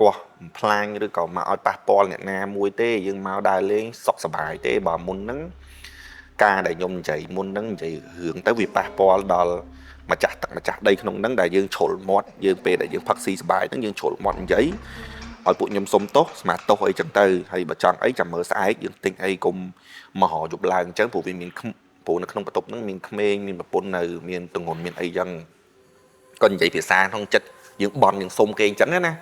កោះបំផ្លាញឬក៏មកឲ្យប៉ះពាល់អ្នកណាមួយទេយើងមកដើរលេងសុខសប្បាយទេបើមុនហ្នឹងការដែលខ្ញុំនិយាយមុនហ្នឹងនិយាយរឿងទៅវាប៉ះពាល់ដល់ម្ចាស់ទឹកម្ចាស់ដីក្នុងហ្នឹងដែលយើងជ្រុលមាត់យើងពេលដែលយើងផឹកស៊ីសប្បាយហ្នឹងយើងជ្រុលមាត់និយាយឲ្យពួកខ្ញុំសុំទោសស្មាទោសអីចឹងទៅហើយបើចង់អីចាំមើលស្អែកយើងទិញអីកុំមករយប់ឡើងអញ្ចឹងព្រោះវាមានព្រោះនៅក្នុងបន្ទប់ហ្នឹងមានក្មេងមានប្រពន្ធនៅមានទងន់មានអីចឹងក៏និយាយភាសាក្នុងចិត្តយើងបន់យើងសុំគេអញ្ចឹងណា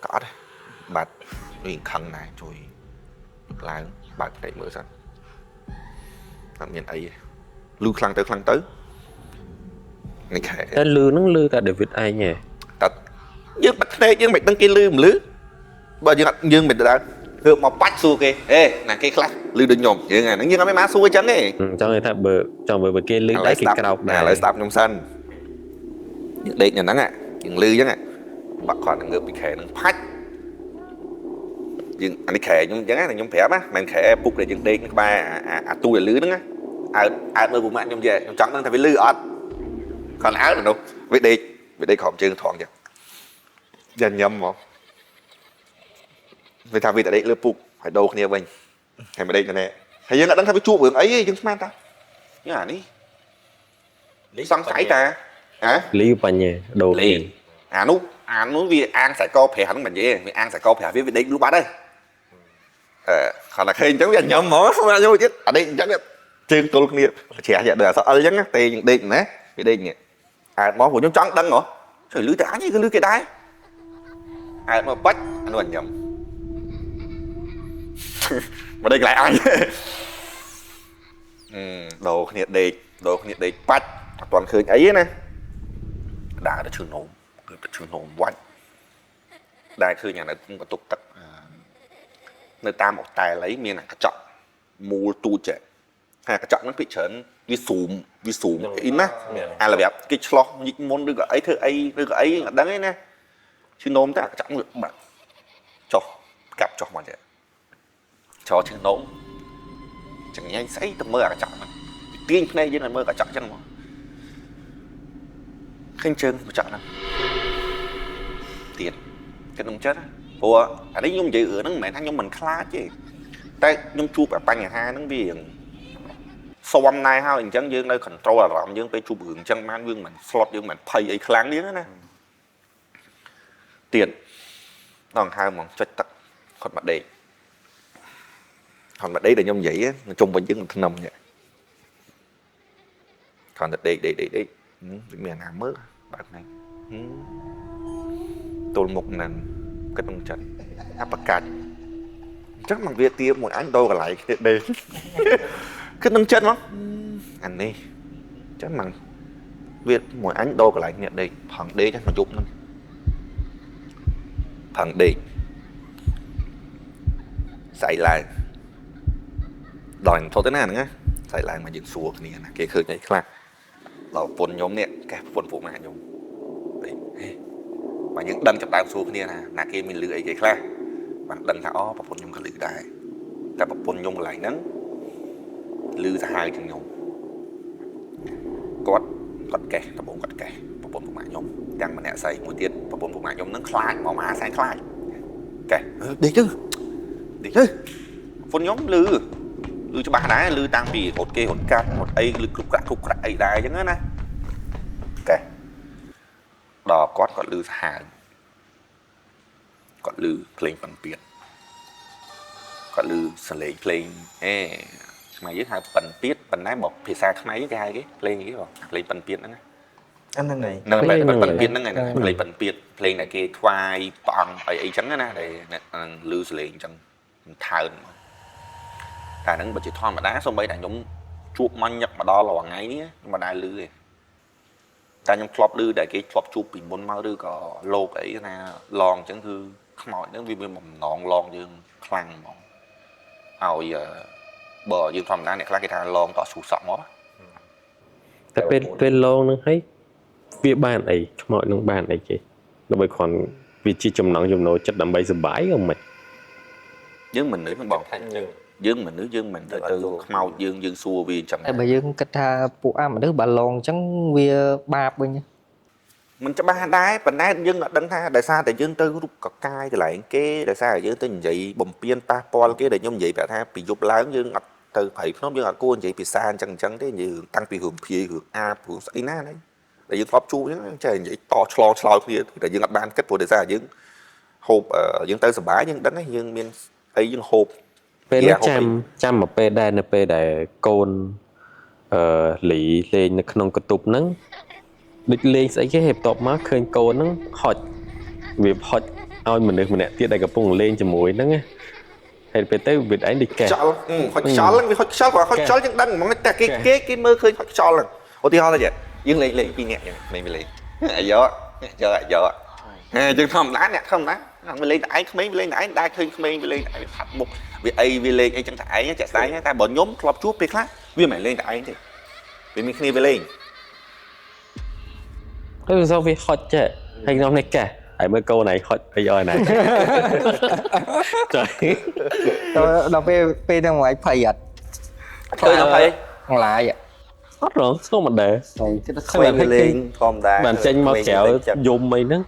ក៏អត់បាត់វិញខឹងដែរជួយឡើងបើកភ្នែកមើលសិនអត់មានអីលឺខ្លាំងទៅខ្លាំងទៅនេះខែ តែលឺហ្នឹងលឺតែ David ឯងឯង តែយើងបាត់ភ្នែកយើងមិនដឹងគេលឺមិនលឺបើយើងអត់យើងមិនដើរធ្វើមកបាច់សួរគេអេណាគេខ្លះលឺដូចខ្ញុំយើងអាហ្នឹងយើងអត់មានមកសួរអញ្ចឹងទេ ចង់និយាយថាបើចង់បើគេលឺដែរគេក្រោកដែរ ឥឡូវស្ដាប់ខ្ញុំសិនយើងដេកនៅហ្នឹងយើងលឺអញ្ចឹងបាក់គាត់ងើបពីខែហ្នឹងផាច់យើងអានេះខែខ្ញុំអញ្ចឹងណាខ្ញុំប្រាប់ណាមិនខែពុកដែលយើងដេកក្បែរអាទូដែលលឺហ្នឹងណាអើតអើតមើលពុកម៉ាក់ខ្ញុំចេះខ្ញុំចង់ដឹងថាវាលឺអត់គាត់អើតមនុស្សវាដេកវាដេកក្រោមជើងត្រង់ចឹងយ៉ាញ៉ាំហ្មងវាថាវាតែដេកលើពុកហើយដូរគ្នាវិញហើយមកដេកនៅនេះហើយយើងអត់ដឹងថាវាជួបរឿងអីទេយើងស្មានតាអានេះសង្ស័យតាហ៎ លីបញ្ញាដូរ លី គ្នា អានោះ អានោះវាអាងខ្សែកប្រាស់ហ្នឹងមិននិយាយវាអាងខ្សែកប្រាស់វាវាដេកលូបាត់ហើយអឺគ្រាន់តែឃើញអញ្ចឹងវាញឹមហ្មងខ្ញុំទៀតអាដេកអញ្ចឹងជើងទល់គ្នាជ្រះដូចអសអិលអញ្ចឹងទេយើងដេកណាវាដេកនេះអើមកព្រោះខ្ញុំចង់ដឹងហ៎ជួយលឺតែអញគឺលឺគេដែរអើមកបាច់អានោះអញញឹមមកដេកកន្លែងអញដូរគ្នាដេកដូរគ្នាដេកបាច់អត់ទាន់ឃើញអីទេណាដើរទៅឈឺនោមគឺទៅឈឺនោមវាច់ដែលឃើញអានៅបន្ទប់ទឹកនៅតាមអូតែលអីមានអាកញ្ចក់មូលទូចហើយកញ្ចក់ហ្នឹងភាគច្រើនវាស៊ូមវាស៊ូមអ៊ីនណាអារបៀបគេឆ្លោះញិចមុនឬក៏អីធ្វើអីឬក៏អីអត់ដឹងទេណាឈឺនោមតែអាកញ្ចក់វាបាក់ចុះកាប់ចុះមកចេះចោឈឺនោមចង្ញ៉ៃស្អីទៅមើលអាកញ្ចក់ហ្នឹងទាញភ្នែកយើងឲ្យមើលកញ្ចក់ចឹងមកឃើញជើងកញ្ចក់ហ្នឹងទៀតគិតក្នុងចិត្តព្រោះអានេះខ្ញុំនិយាយរឿងហ្នឹងមិនមែនថាខ្ញុំមិនខ្លាចទេតែខ្ញុំជួបបញ្ហាហ្នឹងវាស៊ាំណែហើយអញ្ចឹងយើងនៅ control អារម្មណ៍យើងពេលជួបរឿងអញ្ចឹងបានយើងមិនស្លុតយើងមិនភ័យអីខ្លាំងទៀតណាទៀតដល់ហៅហ្មងចុចទឹកខត់មកដេកខត់មកដេកដែលខ្ញុំនិយាយជុំវិញយើងមិនធ្នឹមទេខត់តែដេកដេកដេកដេកដូចមានអាណាមើលបើកហ្នឹងទល់មុខនឹងគិតក្នុងចិត្តអបកាច់អញ្ចឹងមកវាទៀបមួយអញដូរកន្លែងគ្នាដេកគិតក្នុងចិត្តមកអានេះអញ្ចឹងមកវាមួយអញដូរកន្លែងគ្នាដេកផឹងដេកមកយប់ហ្នឹងផឹងដេកស្អែកឡើងដល់ថតទៅណាហ្នឹងណាស្អែកឡើងមកយើងសួរគ្នាណាគេឃើញអីខ្លះដល់ប្រពន្ធខ្ញុំនេះកែប្រពន្ធពួកម៉ាខ្ញុំដេកហេបើយើងដឹងចាប់ដើមសួរគ្នាណាណាគេមានលឺអីគេខ្លះបានដឹងថាអូប្រពន្ធខ្ញុំក៏លឺដែរតែប្រពន្ធខ្ញុំកន្លែងហ្នឹងលឺសាហាវជាងខ្ញុំគាត់គាត់កេះដំបងគាត់កេះប្រពន្ធពួកម៉ាខ្ញុំទាំងម្នាក់ស្រីមួយទៀតប្រពន្ធពួកម៉ាខ្ញុំហ្នឹងខ្លាចមកមហាសែនខ្លាចកេះដេកទៅដេកទៅប្រពន្ធខ្ញុំលឺលឺច្បាស់ដែរលឺតាំងពីរត់គេរត់កាត់រត់អីលឺគ្រប់ក្រាក់គ្រប់ក្រាក់អីដែរអញ្ចឹងណាកេះដល់គាត់គាត់លឺសាហាវគាត់លឺភ្លេងប៉ិនពៀតគាត់លឺសលេងភ្លេងអេខ្មែរយើងហៅប៉ិនពៀតប៉ុន្តែបើភាសាខ្មែរយើងគេហៅគេភ្លេងគេបងភ្លេងប៉ិនពៀតហ្នឹង អាហ្នឹងហើយ ហ្នឹងប៉ិនពៀតហ្នឹងហើយភ្លេងប៉ិនពៀតភ្លេងដែលគេថ្វាយព្រះអង្គអីអីចឹងណាដែលហ្នឹងលឺសលេងចឹងថើនតែហ្នឹងបើជាធម្មតាសូម្បីតែខ្ញុំជួបមកញឹកមកដល់រាល់ថ្ងៃនេះខ្ញុំមិនដែលលឺទេតែខ្ញុំធ្លាប់លឺដែលគេធ្លាប់ជួបពីមុនមកឬក៏លោកអីណាឡងចឹងគឺខ្មោចហ្នឹងវាមានបំណងឡងយើងខ្លាំងហ្មងឲ្យបើយើងធម្មតាអ្នកខ្លះគេថាឡងតស៊ូសក់មក តែពេលពេលឡងហ្នឹងហើយវាបានអីខ្មោចនឹងបានអីគេដើម្បីគ្រាន់វាជាចំណងចំណូលចិត្តដើម្បីសុបាយក៏មិន យើងមិននឹកបងយើងមិននឹកយើងមិនទៅទៅខ្មោចយើងយើងសួរវាអញ្ចឹង តែបើយើងគិតថាពួកអាមនុស្សបើឡងអញ្ចឹងវាបាបវិញ មិនច្បាស់ដែរប៉ុន្តែយើងអត់ដឹងថាដោយសារតែយើងទៅរូបកកាយកន្លែងគេដោយសារតែយើងទៅនិយាយបំពេញប៉ះពាល់គេដែលខ្ញុំនិយាយប្រាប់ថាពីយប់ឡើងយើងអត់ទៅព្រៃភ្នំយើងអត់គួរនិយាយភាសាអញ្ចឹងអញ្ចឹងទេនិយាយតាំងពីរឿងភៀយរឿងអាបរឿងស្អីណាហ្នឹងដែលយើងធ្លាប់ជួបអញ្ចឹងចេះនិយាយតឆ្លងឆ្លើយគ្នាតែយើងអត់បានគិតព្រោះដោយសារយើងហូបយើងទៅសប្បាយយើងដឹងហើយយើងមានអីយើងហូប ពេលនោះចាំចាំមកពេលដែរនៅពេលដែលកូនអឺលីលេងនៅក្នុងកន្ទប់ហ្នឹងដូចលេងស្អីគេហើយបន្ទាប់មកឃើញកូនហ្នឹងហុចវាហុចឲ្យមនុស្សម្នាក់ទៀតដែលកំពុងលេងជាមួយហ្នឹងណាហើយពេលទៅវាឯងដូចកែ ខ្យល់ហុចខ្យល់ហ្នឹងវាហុចខ្យល់គាត់ហុចខ្យល់យើងដឹងហ្មងតែគេគេគេមើលឃើញហុចខ្យល់ហ្នឹងឧទាហរណ៍ទៅយើងលេងលេងពីរនាក់ចឹងមិនវាលេងអាយ៉យកអាយ៉ហេយើងធម្មតាអ្នកធម្មតាវាលេងតែឯងក្មេងវាលេងតែឯងដែរឃើញក្មេងវាលេងតែឯងផាត់មុខវាអីវាលេងអីចឹងតែឯងចាក់ស្ដែងតែបើខ្ញុំធ្លាប់ជួបពេលខ្លះវាមិនលេងតែឯងទេវាមានគ្នាវាលេង ហើយវាសោះវាហុចចេះហើយខ្ញុំនេះកែហើយមើលកូនឯងហុចអីឲ្យណែចុយ ដល់ពេលពេលហ្នឹងមកឯងភ័យអត់ ឃើញអត់ភ័យ ងឡាយ អត់រងស្គមអត់ដែរ ក្មេងវាលេងធម្មតា បានចេញមកក្រៅយំអីហ្នឹង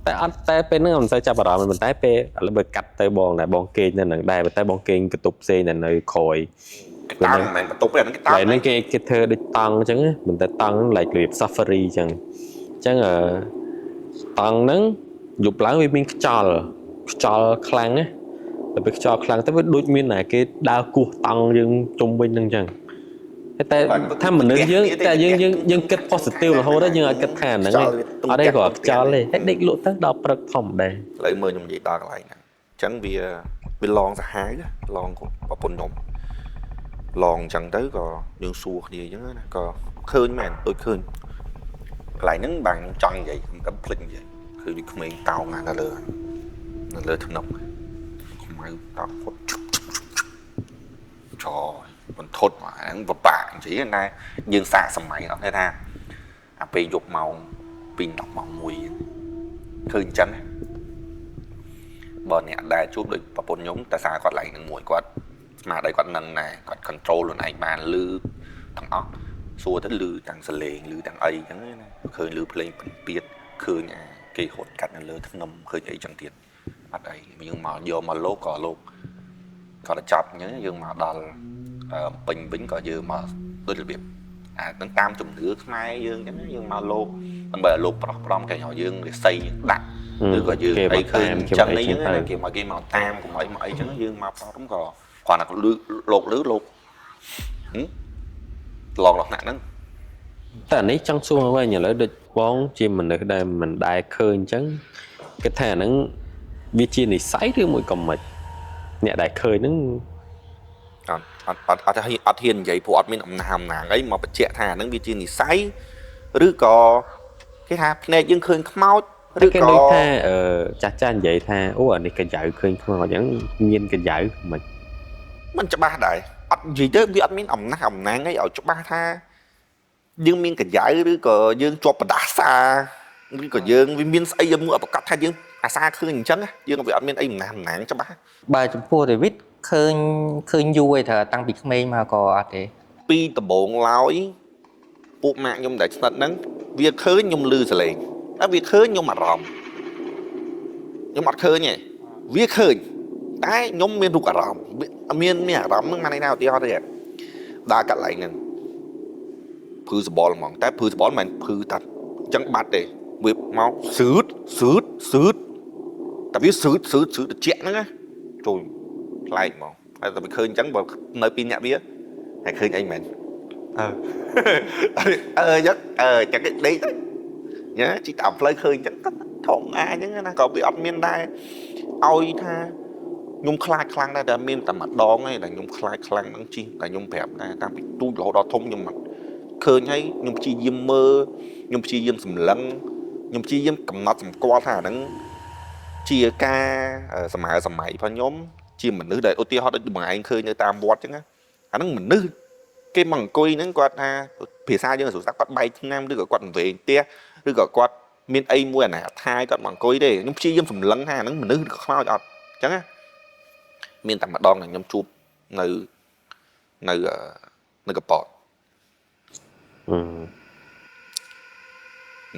តែអត់តែពេលហ្នឹងមិនសូវចាប់អារម្មណ៍ប៉ុន្តែពេលឥឡូវបើកាត់ទៅបងដែរបងគេងនៅហ្នឹងដែរប៉ុន្តែបងគេងកន្ទប់ផ្សេងដែលនៅក្រោយ តង់មិនមែនបន្ទប់ទេហ្នឹងគេតង់ កន្លែងហ្នឹងគេគេធ្វើដូចតង់អញ្ចឹងណាមិនតែតង់ហ្នឹង like របៀប safari អញ្ចឹងអញ្ចឹងអឺ តង់ហ្នឹងយប់ឡើងវាមានខ្យល់ខ្យល់ខ្លាំងណាដល់ពេលខ្យល់ខ្លាំងទៅវាដូចមានតែគេដើរគោះតង់យើងជុំវិញហ្នឹងអញ្ចឹងតែថាមនុស្សយើងតែយើងយើងយើងគិត positive រហូតយើងអត់គិតថាហ្នឹងឯងអត់ទេគ្រាន់ខ្យល់ទេហើយដេកលក់ទៅដល់ព្រឹកធម្មតា ឥឡូវមើលខ្ញុំនិយាយដល់កន្លែងហ្នឹងអញ្ចឹងវាវាឡងសាហាវណាឡងប្រពន្ធខ្ញុំឡងអញ្ចឹងទៅក៏យើងសួរគ្នាអញ្ចឹងណាក៏ឃើញមែនដូចឃើញកន្លែងហ្នឹងបាទខ្ញុំចង់និយាយខ្ញុំក៏ភ្លេចនិយាយឃើញដូចក្មេងតោងណានៅលើនៅលើថ្នប់ខ្មៅតោងគាត់ជុបជុបជុបជុបចោបន្ថត់មកហ្នឹងពិបាកនិយាយណាយើងសាកសម័យអត់ទេថាអាពេលយប់ម៉ោង2 10ម៉ោង1ឃើញអញ្ចឹងណាបើអ្នកដែលជួបដូចប្រពន្ធខ្ញុំតែសារគាត់ឡើងនឹងមួយគាត់ស្មារតីគាត់នឹងដែរគាត់ control ខ្លួនឯងបានលឺទាំងអស់សួរទៅលឺទាំងសលេងលឺទាំងអីអញ្ចឹងណាឃើញលឺភ្លេងពិពាធឃើញអាគេហត់កាត់នៅលើធ្នមឃើញអីចឹងទៀតអត់អីយើងមកយកមកលោកក៏លោកគាត់ទៅចាប់អញ្ចឹងយើងមកដល់ពេញវិញក៏យើងមកដូចរបៀបអានឹងតាមជំនឿខ្មែរយើងអញ្ចឹងយើងមកលោកដើម្បីឲ្យលោកប្រោះប្រំគេឲ្យយើងរិស័យយើងដាក់ឬក៏យើងអីឃើញអញ្ចឹងនេះហ្នឹងគេមកគេមកតាមកុំអីមកអីចឹងយើងមកប្រោះក៏គ្រាន់តែលឺលោកលឺលោកឡងដល់ថ្នាក់ហ្នឹង តែនេះចង់សួរវិញឥឡូវដូចបងជាមនុស្សដែលមិនដែលឃើញអញ្ចឹងគិតថាហ្នឹងវាជានិស័យឬមួយក៏មិនអ្នកដែលឃើញហ្នឹង អត់អត់អត់អត់អត់ហ៊ាននិយាយព្រោះអត់មានអំណាចអំណាងអីមកបញ្ជាក់ថាហ្នឹងវាជានិស័យឬក៏គេថាភ្នែកយើងឃើញខ្មោចឬ គេ ក៏ ដូចថាអឺចាស់ចាស់និយាយថាអូអានេះកញ្ចៅឃើញខ្មោចអញ្ចឹងមានកញ្ចៅមិន មិនច្បាស់ដែរអត់និយាយទៅវាអត់មានអំណាចអំណាងអីឲ្យច្បាស់ថាយើងមានកញ្ចៅឬក៏យើងជាប់បដាសាឬក៏យើងវាមានស្អីមួយឲ្យប្រកាសថាយើងអាសាឃើញអញ្ចឹងយើងវាអត់មានអីអំណាចអំណាងច្បាស់ បើចំពោះដេវីតឃើញឃើញយូរឯងត្រូវតាំងពីក្មេងមកក៏អត់ទេ ពីដំបូងឡើយពួកម៉ាក់ខ្ញុំដែលស្និទ្ធហ្នឹងវាឃើញខ្ញុំលឺសលេងតែវាឃើញខ្ញុំអារម្មណ៍ខ្ញុំអត់ឃើញទេវាឃើញតែខ្ញុំមានរូបអារម្មណ៍មានមានអារម្មណ៍ហ្នឹងមកនេះណាឧទាហរណ៍ទេដើរកាត់ឡែងហ្នឹងភឺសបល់ហ្មងតែភឺសបល់មិនមែនភឺតាអញ្ចឹងបាត់ទេវាមកសឺតសឺតសឺតតែវាសឺតសឺតសឺតត្រជាក់ហ្នឹងណាចូលប្លែកហ្មងហើយតែវាឃើញអញ្ចឹងបើនៅពីអ្នកវាហើយឃើញអីមែនអឺអឺចឹងអឺចឹងគេដេកទៅញ៉ាជីតាមផ្លូវឃើញចឹងក៏ថងអាអញ្ចឹងណាក៏វាអត់មានដែរឲ្យថាខ្ញុំខ្លាចខ្លាំងដែរតែមានតែម្ដងឯងដែលខ្ញុំខ្លាចខ្លាំងហ្នឹងជីតែខ្ញុំប្រាប់ដែរតាំងពីទូចរហូតដល់ធំខ្ញុំអត់ឃើញហើយខ្ញុំព្យាយាមមើលខ្ញុំព្យាយាមសម្លឹងខ្ញុំព្យាយាមកំណត់សម្គាល់ថាអាហ្នឹងជាការសម័យសម័យរបស់ខ្ញុំជាមនុស្សដែលឧទាហរណ៍ដូចបងឯងឃើញនៅតាមវត្តចឹងណាអាហ្នឹងមនុស្សគេមកអង្គុយហ្នឹងគាត់ថាភាសាយើងស្រួលស្ដាប់គាត់បែកឆ្នាំឬក៏គាត់វែងផ្ទះឬក៏គាត់មានអីមួយអាណាថាយគាត់មកអង្គុយទេខ្ញុំព្យាយាមសម្លឹងថាអាហ្នឹងមនុស្សឬក៏ខ្មោចអត់អញ្ចឹងណាមានតែម្ដងដែលខ្ញុំជួបនៅនៅនៅកពត អឺ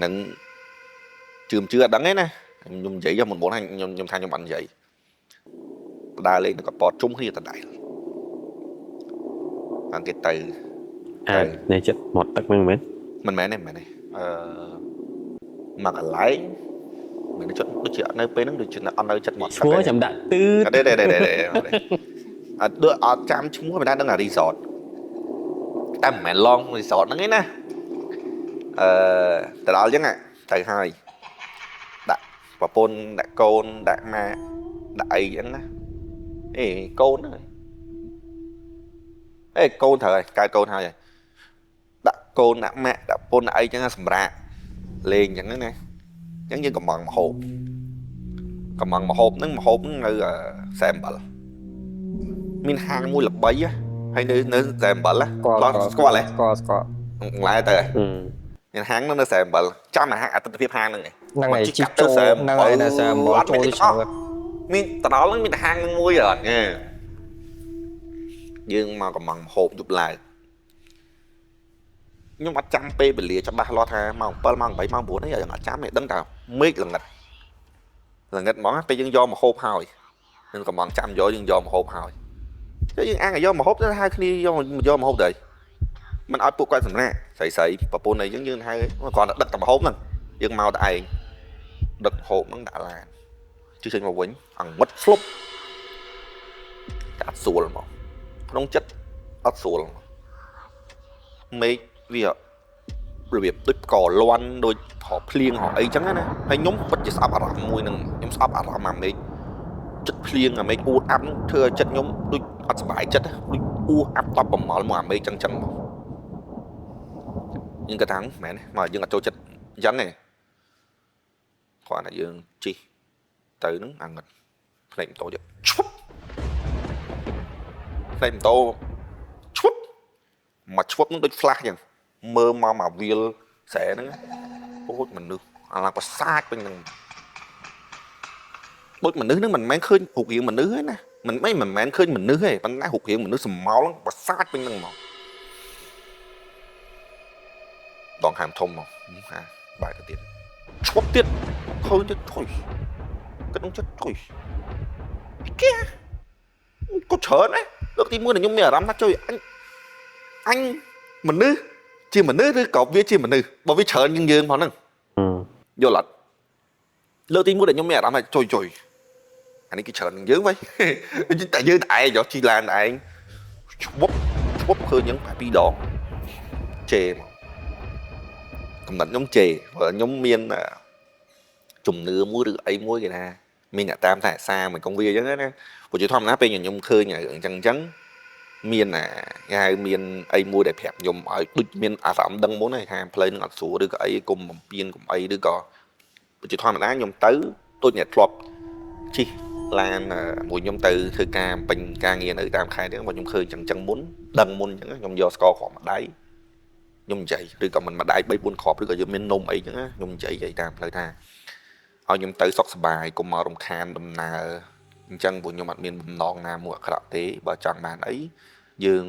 នឹងជឿមជឿអត់ដឹងទេណាខ្ញុំនិយាយមុនមុនហ្នឹងខ្ញុំខ្ញុំថាខ្ញុំអត់និយាយដើរលេងនៅកពតជុំគ្នាដដែលអង្គគេទៅ អានេះចិត្តមាត់ទឹកហ្នឹងមែន មិនមែនទេមិនមែនទេអឺមកកន្លែងមិនចិត្តដូចជាអត់នៅពេលហ្នឹងដូចជាអត់នៅចិត្តមក ឈ្មោះចាំដាក់ទឺ អត់ទេទេទេទេអត់ដូចអត់ចាំឈ្មោះមិនដែរដឹងអា resort តែមិនមែនឡង resort ហ្នឹងឯណាអឺទៅដល់អញ្ចឹងទៅហើយដាក់ប្រពន្ធដាក់កូនដាក់ម៉ាក់ដាក់អីអញ្ចឹងណាអេកូនហ្នឹងអេកូនត្រូវហើយកើតកូនហើយដាក់កូនដាក់ម៉ាក់ដាក់ប្រពន្ធដាក់អីចឹងសម្រាប់លេងអញ្ចឹងណាអញ្ចឹងយើងកំងមហូបកំងមហូបហ្នឹងមហូបហ្នឹងនៅសែអំបិលមានហាងមួយល្បីហើយនៅនៅសែអំបិលស្គាល់ទេ ស្គាល់ស្គាល់ ងឡែទៅមានហាងនៅសែអំបិលចាំអាហាងអតិថិភាពហាងហ្នឹង ហ្នឹងហើយជីកចូលហ្នឹងហើយនៅសែអំបិលចូលទៅជ្រៅ មានទៅដល់ហ្នឹងមានតែហាងហ្នឹងមួយអត់យើងមកកំងមហូបយប់ឡើងខ្ញុំអត់ចាំពេលវេលាច្បាស់លាស់ថាម៉ោង7ម៉ោង8ម៉ោង9អីអត់ចាំទេដឹងតែមេឃល្ងិតល្ងិតហ្មងពេលយើងយកមកហូបហើយយើងកំងចាំយកយើងយកមកហូបហើយចុះយើងអាងយកមកហូបទៅហៅគ្នាយកយកមកហូបទៅមិនឲ្យពួកគាត់សម្រាកស្រីស្រីប្រពន្ធអីចឹងយើងហៅគ្រាន់តែដឹកតែមកហូបហ្នឹងយើងមកតែឯង ដឹកហូបហ្នឹងដាក់ឡានជិះចេញមកវិញអងឹតស្លុបតែអត់ស្រួលហ្មងក្នុងចិត្តអត់ស្រួលហ្មងមេឃវារបៀបដូចផ្កលាន់ដូចរកភ្លៀងរកអីចឹងណាហើយខ្ញុំពិតជាស្អប់អារម្មណ៍មួយហ្នឹងខ្ញុំស្អប់អារម្មណ៍អាមេឃចិត្តភ្លៀងអាមេឃអួតអាប់ហ្នឹងធ្វើឲ្យចិត្តខ្ញុំដូចអត់សប្បាយចិត្តដូចអួអាប់តបប្រមល់មកអាមេឃចឹងចឹងមកយើងក៏ថាមែនមកយើងអត់ចូលចិត្តអញ្ចឹងទេគ្រាន់តែយើងជិះទៅហ្នឹងអាងឹតភ្នែកម៉ូតូយកឈប់ភ្នែកម៉ូតូឈប់មកឈប់ហ្នឹងដូច flash ចឹងមើលមកមកវាលស្រែហ្នឹងពោចមនុស្សអាឡាប្រសាចពេញហ្នឹងដូចមនុស្សហ្នឹងមិនមែនឃើញរូបរាងមនុស្សទេណាមិនមែនឃើញមនុស្សទេប៉ុន្តែរូបរាងមនុស្សសម្មោលហ្នឹងប្រសាចពេញហ្នឹងហ្មងដងហាមធំហ្មងហាបាយទៅទៀតឈប់ទៀតឃើញទៀតថុយគិតក្នុងចិត្តថុយគេក៏ច្រើនណាលើកទី1ដែលខ្ញុំមានអារម្មណ៍ថាជួយអញមនុស្សជាមនុស្សឬក៏វាជាមនុស្សបើវាច្រើនជាងយើងផងហ្នឹងយល់អត់លើកទី1ដែលខ្ញុំមានអារម្មណ៍ថាជួយជួយអានេះគេច្រើនជាងយើងវិញតែយើងតែឯងយកជីឡានតែឯងឈប់ឈប់ឃើញយ៉ាងបែបពីរដងជេមកកំណត់ខ្ញុំជេព្រោះខ្ញុំមានជំនឿមួយឬអីមួយគេថាមានអ្នកតាមតែសារមួយកងវាអញ្ចឹងណាព្រោះជាធម្មតាពេលខ្ញុំឃើញអញ្ចឹងអញ្ចឹងមានអាគេហៅមានអីមួយដែលប្រាប់ខ្ញុំឲ្យដូចមានអារម្មណ៍ដឹងមុនហើយថាផ្លូវនឹងអត់ស្រួលឬក៏អីកុំបំពេញកុំអីឬក៏ជាធម្មតាខ្ញុំទៅដូចអ្នកធ្លាប់ជិះឡានមួយខ្ញុំទៅធ្វើការពេញការងារនៅតាមខេត្តហ្នឹងបើខ្ញុំឃើញចឹងចឹងមុនដឹងមុនអញ្ចឹងខ្ញុំយកស្ករគ្រាប់ម្ដាយខ្ញុំនិយាយឬក៏មិនម្ដាយ3 4គ្រាប់ឬក៏យើងមាននំអីចឹងណាខ្ញុំនិយាយតាមផ្លូវថាឲ្យខ្ញុំទៅសុខសប្បាយកុំមករំខានដំណើរអញ្ចឹងព្រោះខ្ញុំអត់មានបំណងណាមួយអាក្រក់ទេបើចង់បានអីយើង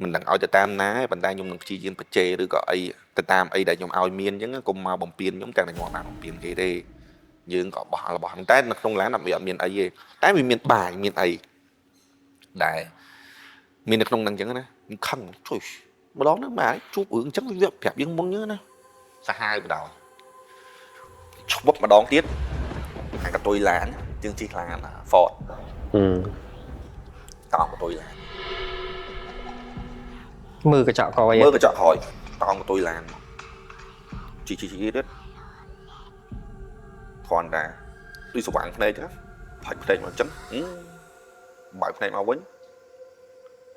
មិនដឹងឲ្យទៅតាមណាទេប៉ុន្តែខ្ញុំនឹងព្យាយាមបច្ចេឬក៏អីទៅតាមអីដែលខ្ញុំឲ្យមានអញ្ចឹងកុំមកបំពេញខ្ញុំទាំងតែខ្ញុំអត់បានបំពេញគេទេយើងក៏បោះរបស់ហ្នឹងតែនៅក្នុងឡានអត់វាអត់មានអីទេតែវាមានបាយមានអីដែលមាននៅក្នុងហ្នឹងអញ្ចឹងណាខ្ញុំខឹងជួយម្ដងហ្នឹងបាទជួបរឿងអញ្ចឹងវាប្រាប់យើងមុនអញ្ចឹងណាសាហាវបណ្ដោយឈប់ម្ដងទៀតអាកតុយឡានយើងជិះឡាន Ford តោងកតុយឡាន មើលកញ្ចក់ក្រោយ មើលកញ្ចក់ក្រោយតោងកតុយឡានជិះជិះជិះទៀតគ្រាន់តែដូចស្វាងភ្នែកហ្នឹងផាច់ភ្នែកមកអញ្ចឹងបើកភ្នែកមកវិញ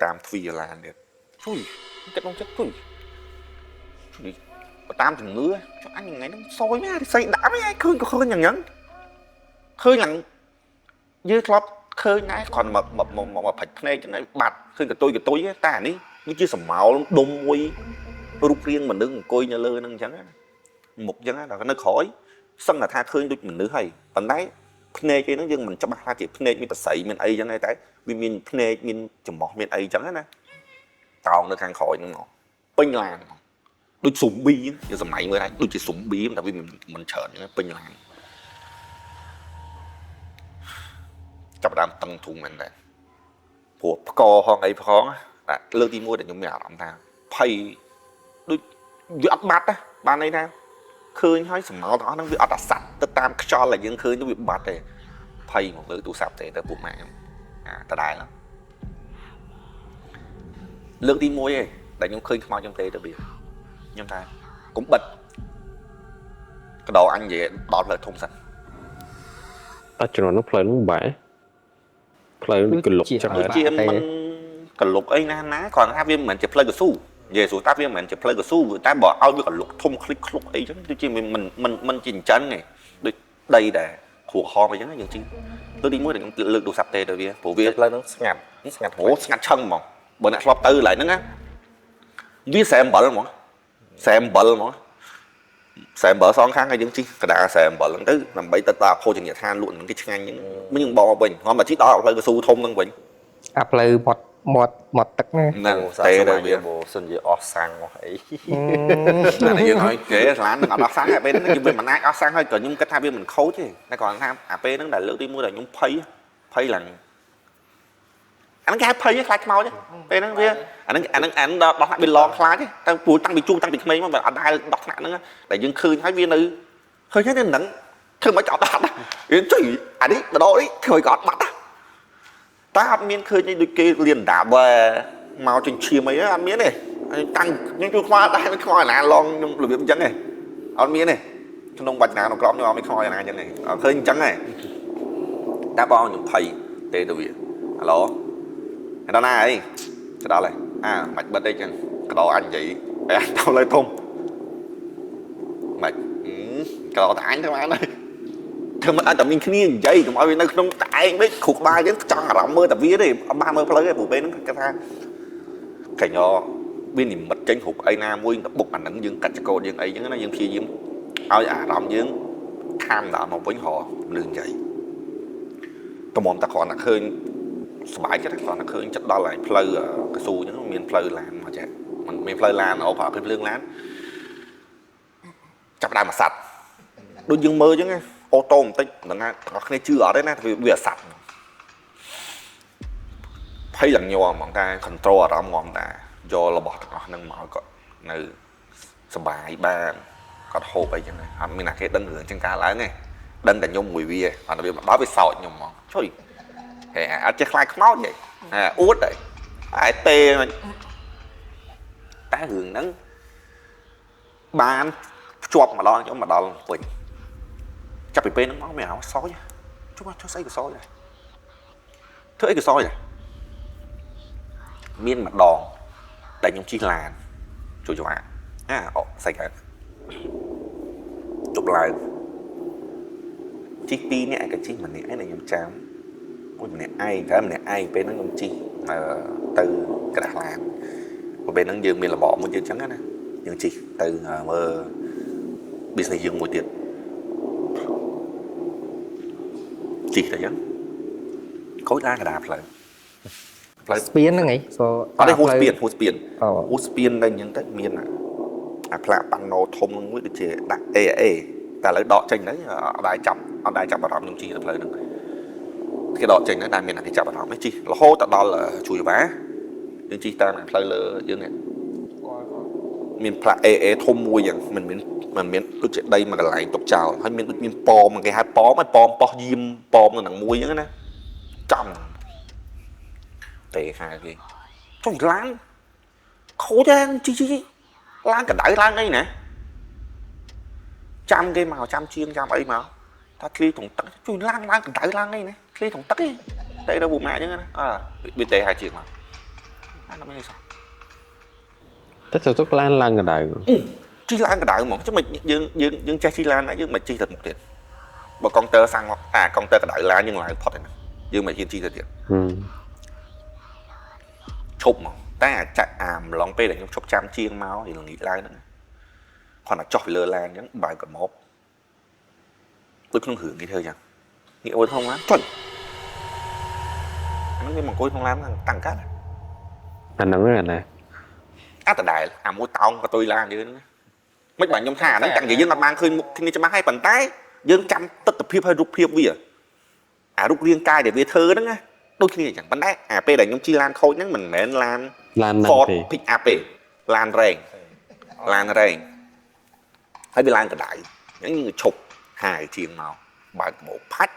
តាមទ្វារឡានទៀតជួយគិតក្នុងចិត្តជួយជួយបើតាមជំនឿចុះអញថ្ងៃហ្នឹងសយមែនរិស័យដាក់មែនឃើញក៏ឃើញយ៉ាងហ្នឹងឃើញឡើងយើងធ្លាប់ឃើញដែរគ្រាន់មកមកមកផាច់ភ្នែកចឹងបាត់ឃើញកតុយកតុយតែអានេះវាជាសមោលដុំមួយរូបរាងមនុស្សអង្គុយនៅលើហ្នឹងអញ្ចឹងមុខអញ្ចឹងដល់នៅក្រោយសឹងតែថាឃើញដូចមនុស្សហើយប៉ុន្តែភ្នែកគេហ្នឹងយើងមិនច្បាស់ថាជាភ្នែកមានបស័យមានអីចឹងទេតែវាមានភ្នែកមានច្រមុះមានអីចឹងណាតោងនៅខាងក្រោយហ្នឹងពេញឡានដូចស៊ុំប៊ីយើងសម័យមើលថាដូចជាស៊ុំប៊ីតែវាមិនច្រើនចឹងពេញឡានចាប់ដើមតឹងធុងមែនដែរព្រោះផ្កហងអីផងតែលើកទី1ដែលខ្ញុំមានអារម្មណ៍ថាភ័យដូចវាអត់បាត់ណាបានន័យថាឃើញហើយសមោលទាំងអស់ហ្នឹងវាអត់អាសัตว์ទៅតាមខ្យល់ដែលយើងឃើញទៅវាបាត់ទេភ័យមកលើទូរស័ព្ទទេទៅពួកម៉ាក់ខ្ញុំអាដដែលលើកទី1ឯងដែលខ្ញុំឃើញខ្មោចខ្ញុំទេទៅវាខ្ញុំថាកុំបិទកដោអញនិយាយដល់ផ្លូវធំសិន តែជំនាន់នោះផ្លូវនោះបែរផ្លូវនេះកលុកច្រើន ដូចជាមិនកលុកអីណាណាគ្រាន់តែថាវាមិនមែនជាផ្លូវកស៊ូនិយាយស្រួលតែវាមិនមែនជាផ្លូវកស៊ូតែបើឲ្យវាកលុកធំคลิกคลุកអីចឹងដូចជាមិនមិនមិនជាអញ្ចឹងទេដូចដីដែលគ្រួហមអីចឹងយើងជិះលើកទី1ដែលខ្ញុំលើកទូរស័ព្ទទេទៅវាព្រោះវា ផ្លូវហ្នឹងស្ងាត់ស្ងាត់ អូស្ងាត់ឆឹងហ្មងបើអ្នកធ្លាប់ទៅកន្លែងហ្នឹងណាវាស្រែអំបិលហ្មងស្រែអំបិលហ្មងស្រែអំបិលសងខាងហើយយើងជិះកដាស្រែអំបិលហ្នឹងទៅដើម្បីទៅដល់ភោជនីយដ្ឋានលក់ហ្នឹងគេឆ្ងាញ់ហ្នឹងមិនយើងបកមកវិញហមតែជិះដល់ផ្លូវកស៊ូធំហ្នឹងវិញ អាផ្លូវមាត់មាត់មាត់ទឹកណា ហ្នឹងទេទៅវា បើសិនជាអស់សាំងអស់អី តែយើងឲ្យគេឡាននឹងអត់អស់សាំងតែពេលហ្នឹងយើងវាមិនអាចអស់សាំងហើយក៏ខ្ញុំគិតថាវាមិនខូចទេតែគ្រាន់ថាអាពេលហ្នឹងដែលលើកទី1ដែលខ្ញុំភ័យភ័យឡើងអាហ្នឹងគេហៅភ័យខ្លាចខ្មោចពេលហ្នឹងវាអាហ្នឹងអាហ្នឹងអាហ្នឹងដល់ថ្នាក់វាឡងខ្លាចតែព្រោះតាំងពីជួបតាំងពីក្មេងមកវាអត់ដែលដល់ថ្នាក់ហ្នឹងដែលយើងឃើញហើយវានៅឃើញហើយនៅហ្នឹង ធ្វើមិនអត់បាត់វាជួយអានេះម្ដងនេះធ្វើឲ្យក៏អត់បាត់ដែរតែអត់មានឃើញអីដូចគេលៀនដាបមកចិញ្ចៀមអីអត់មានទេតាំងខ្ញុំជួយខ្វល់ដែរខ្វល់អាណាឡងខ្ញុំរបៀបអញ្ចឹងទេអត់មានទេក្នុងវចនានុក្រមខ្ញុំអត់មានខ្វល់អាណាអញ្ចឹងទេអត់ឃើញអញ្ចឹងទេតែបងខ្ញុំភ័យទេទៅវាហឡូដល់ណាអីទៅដល់ហើយអាមិនបិទអីចឹងកដោអញនិយាយអញទៅលើធំមិនកដោតែអញទៅបានហើយធ្វើមិនឲ្យតែមានគ្នានិយាយកុំឲ្យវានៅក្នុងតែឯងវិញគ្រូក្បាលយើងចង់អារម្មណ៍មើលតែវាទេអត់បានមើលផ្លូវទេព្រោះពេលហ្នឹងគេថាកញ្ញវានិមិត្តចេញរូបអីណាមួយទៅបុកអាហ្នឹងយើងកាត់ចកោតយើងអីចឹងណាយើងព្យាយាមឲ្យអារម្មណ៍យើងខាំដល់មកវិញរលឿននិយាយតម្រាំតែគ្រាន់តែឃើញសบายចិត្តគ្រាន់តែឃើញចិត្តដល់ហើយផ្លូវកស៊ូចឹងមានផ្លូវឡានមកចេះมันមានផ្លូវឡានអូប្រើភ្លើងឡានចាប់ដើមអាសัตว์ដូចយើងមើលចឹងណាអូតូបន្តិចមិនដឹងថាទាំងអស់គ្នាជឿអត់ទេណាវាអាសัตว์ភ័យឡើងញ័រហ្មងតែ control អារម្មណ៍ហ្មងតែយករបស់ទាំងអស់ហ្នឹងមកឲ្យគាត់នៅសบายបានគាត់ហូបអីចឹងអត់មានណាគេដឹងរឿងចឹងកើតឡើងទេដឹងតែខ្ញុំមួយវាអត់វាមកដល់វាសោចខ្ញុំហ្មងជួយហេអត់ចេះខ្លាចខ្មោចទេអួតទេតែទេតែរឿងហ្នឹងបានភ្ជាប់មកដល់ខ្ញុំមកដល់វិញចាប់ពីពេលហ្នឹងមកមានអារម្មណ៍សោចចុះមកធ្វើស្អីក៏សោចដែរធ្វើអីក៏សោចដែរមានម្ដងតែខ្ញុំជិះឡានជួយចង្វាក់អាអកស្អីកើតជប់ឡើងជិះពីរនាក់ក៏ជិះម្នាក់ឯងខ្ញុំចាំមួយម្នាក់ឯងតែម្នាក់ឯងពេលហ្នឹងខ្ញុំជិះទៅក្រាស់ឡានពេលហ្នឹងយើងមានរបបមួយទៀតចឹងណាយើងជិះទៅមើល business យើងមួយទៀតជិះទៅចឹងខូចឡានកដាផ្លូវផ្លូវ ស្ពានហ្នឹងឯង អត់ទេហួសស្ពានហួសស្ពានហួសស្ពានទៅអញ្ចឹងទៅមានអាផ្លាកប៉ាណូធំហ្នឹងមួយដូចជាដាក់ AAA តែឥឡូវដកចេញទៅអត់ដែរចាប់អត់ដែរចាប់អារម្មណ៍ខ្ញុំជិះទៅផ្លូវហ្នឹងគេដកចេញទៅតែមានអ្នកគេចាប់អារម្មណ៍ជិះរហូតទៅដល់ជួយវ៉ាយើងជិះតាមផ្លូវលើយើងនេះមានផ្លាក AA ធំមួយយ៉ាងមិនមានដូចជាដីមួយកន្លែងទុកចោលហើយមានដូចមានប៉មគេហៅប៉មហើយប៉មប៉ោះយាមប៉មនៅនឹងមួយអញ្ចឹងណាចំទេហៅគេចុះឡានខូចហ្នឹងជីជីឡានកដៅឡើងអីណាចាំគេមកចាំជាងចាំអីមកថាធ្លីត្រង់ទឹកជួយឡានឡើងកដៅឡើងអីណាធ្លីត្រង់ទឹកឯងតែដល់ពូម៉ាក់អញ្ចឹងណាអើវាទេហៅជាងមកអានោះមិនអីសោះតែទៅទុកឡានឡើងកដៅជិះឡើងកដៅហ្មងចុះមិនយើងយើងយើងចេះជិះឡានណាយើងមិនជិះទៅមុខទៀតបើកុងទ័រសាំងមកអាកុងទ័រកដៅឡានយើងឡើងផុតឯណាយើងមិនហ៊ានជិះទៅទៀតឈប់ហ្មងតែអាចាក់អាម្លងពេលដែលខ្ញុំឈប់ចាំជាងមកល្ងាចឡើងហ្នឹងគាត់តែចុះពីលើឡានអញ្ចឹងបើកកាម៉ូបដូចក្នុងរឿងគេធ្វើអញ្ចឹងងាកអូនក្នុងឡានចុចអាហ្នឹងវាមកអង្គុយក្នុងឡានតាំងកាត់អាហ្នឹងហ្នឹងណាអត់ដដែលអាមួយតោងកតុយឡានយើងហ្នឹងមិនបាទខ្ញុំថាអាហ្នឹងតាំងពីយើងអត់បានឃើញមុខគ្នាច្បាស់ហើយប៉ុន្តែយើងចាំទិដ្ឋភាពហើយរូបភាពវាអារូបរាងកាយដែលវាធ្វើហ្នឹងណាដូចគ្នាអញ្ចឹងប៉ុន្តែអាពេលដែលខ្ញុំជិះឡានខូចហ្នឹងមិនមែនឡាន Ford pick up ទេឡានរែងឡានរែងហើយវាឡើងកដៅអញ្ចឹងយើងឈប់ហាយជាងមកបើកកាបូបផាច់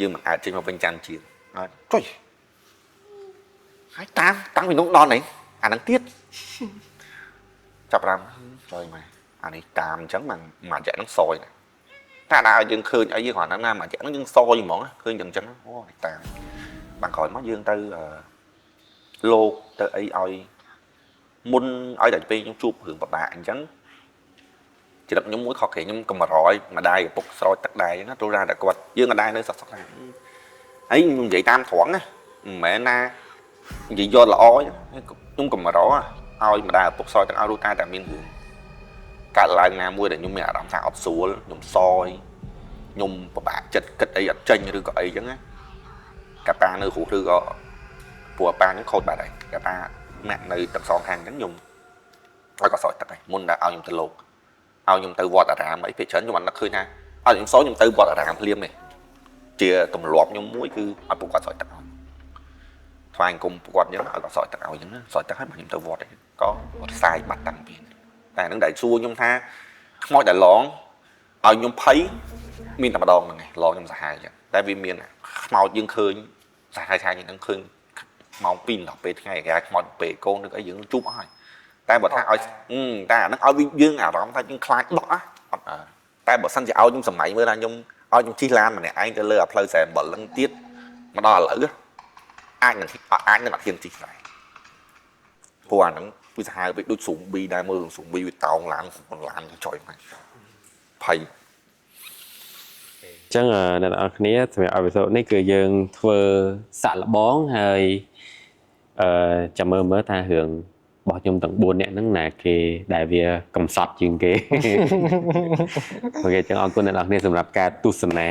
យើងមិនអាចចេញមកវិញចាំជាងអត់ចុយហើយតាមតាំងពីនោះដល់នេះអាហ្នឹងទៀតចាប់រាំចុយមកអានេះតាមអញ្ចឹងមួយរយៈហ្នឹងសយណាតែដល់ឲ្យយើងឃើញអីយើងគ្រាន់តែណាមួយរយៈហ្នឹងយើងសយហ្មងឃើញអញ្ចឹងអូនេះតាមបានក្រោយមកយើងទៅលោកទៅអីឲ្យមុនឲ្យតែពេលខ្ញុំជួបរឿងពិបាកអញ្ចឹងចរិតខ្ញុំមួយខុសគេខ្ញុំកម្រយម្ដាយឪពុកស្រោចទឹកដែរអញ្ចឹងណាទោះថាតែគាត់យើងក៏ដែរនៅសក់សក់ដែរហើយខ្ញុំនិយាយតាមត្រង់ណាមិនមែនណានិយាយយកល្អខ្ញុំកម្រឲ្យម្ដាយឪពុកស្រោចទឹកឲ្យรู้តែមានរឿងកើតឡើងណាមួយដែលខ្ញុំមានអារម្មណ៍ថាអត់ស្រួលខ្ញុំសយខ្ញុំពិបាកចិត្តគិតអីអត់ចេញឬក៏អីអញ្ចឹងណាកតានៅរស់ឬក៏ពួកអាប៉ាហ្នឹងខូចបាត់ហើយកតាម៉ាក់នៅទឹកសងខាងអញ្ចឹងខ្ញុំឲ្យគាត់ស្រោចទឹកហើយមុនដល់ឲ្យខ្ញុំទៅលោកឲ្យខ្ញុំទៅវត្តអារាមអីពេលច្រើនខ្ញុំអត់នឹកឃើញថាឲ្យខ្ញុំសោយខ្ញុំទៅវត្តអារាមភ្លាមទេជាទម្លាប់ខ្ញុំមួយគឺឲ្យពួកគាត់ស្រោចទឹកឲ្យថ្វាយអង្គមពួកគាត់អញ្ចឹងឲ្យគាត់ស្រោចទឹកឲ្យអញ្ចឹងស្រោចទឹកឲ្យមកខ្ញុំទៅវត្តក៏គាត់ផ្សាយបាត់តាំងពីតែហ្នឹងដែលសួរខ្ញុំថាខ្មោចដែលឡង ឲ្យខ្ញុំភ័យមានតែម្ដងហ្នឹងឯងឡងខ្ញុំសាហាវចឹងតែវាមានខ្មោចយើងឃើញសាហាវឆាយហ្នឹងឃើញម៉ោង2ដល់ពេលថ្ងៃគេហៅខ្មោចពេលកូនឬអីយើងជួបអស់ហើយតែបើថាឲ្យតែអាហ្នឹងឲ្យវាយើងអារម្មណ៍ថាយើងខ្លាចដកអត់តែបើសិនជាឲ្យខ្ញុំសម័យមើលថាខ្ញុំឲ្យខ្ញុំជិះឡានម្នាក់ឯងទៅលើអាផ្លូវ40ហ្នឹងទៀតមកដល់ឥឡូវអាចនឹងអត់ហ៊ានជិះដែរព្រោះអាហ្នឹងវាសាហាវពេកដូចស៊ុំប៊ីដែរមើលស៊ុំប៊ីវាតោងឡានឡានចុយមកភ័យ អញ្ចឹងអ្នកទាំងអស់គ្នាសម្រាប់ episode នេះគឺយើងធ្វើសាក់លបងហើយអឺចាំមើលមើលថារឿងរបស់ខ្ញុំទាំង4នាក់ហ្នឹងណាគេដែលវាកំសត់ជាងគេ okay ចឹងអរគុណអ្នកទាំងអស់គ្នាសម្រាប់ការទស្សនា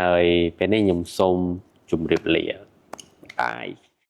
ហើយពេលនេះខ្ញុំសូមជម្រាបលា bye.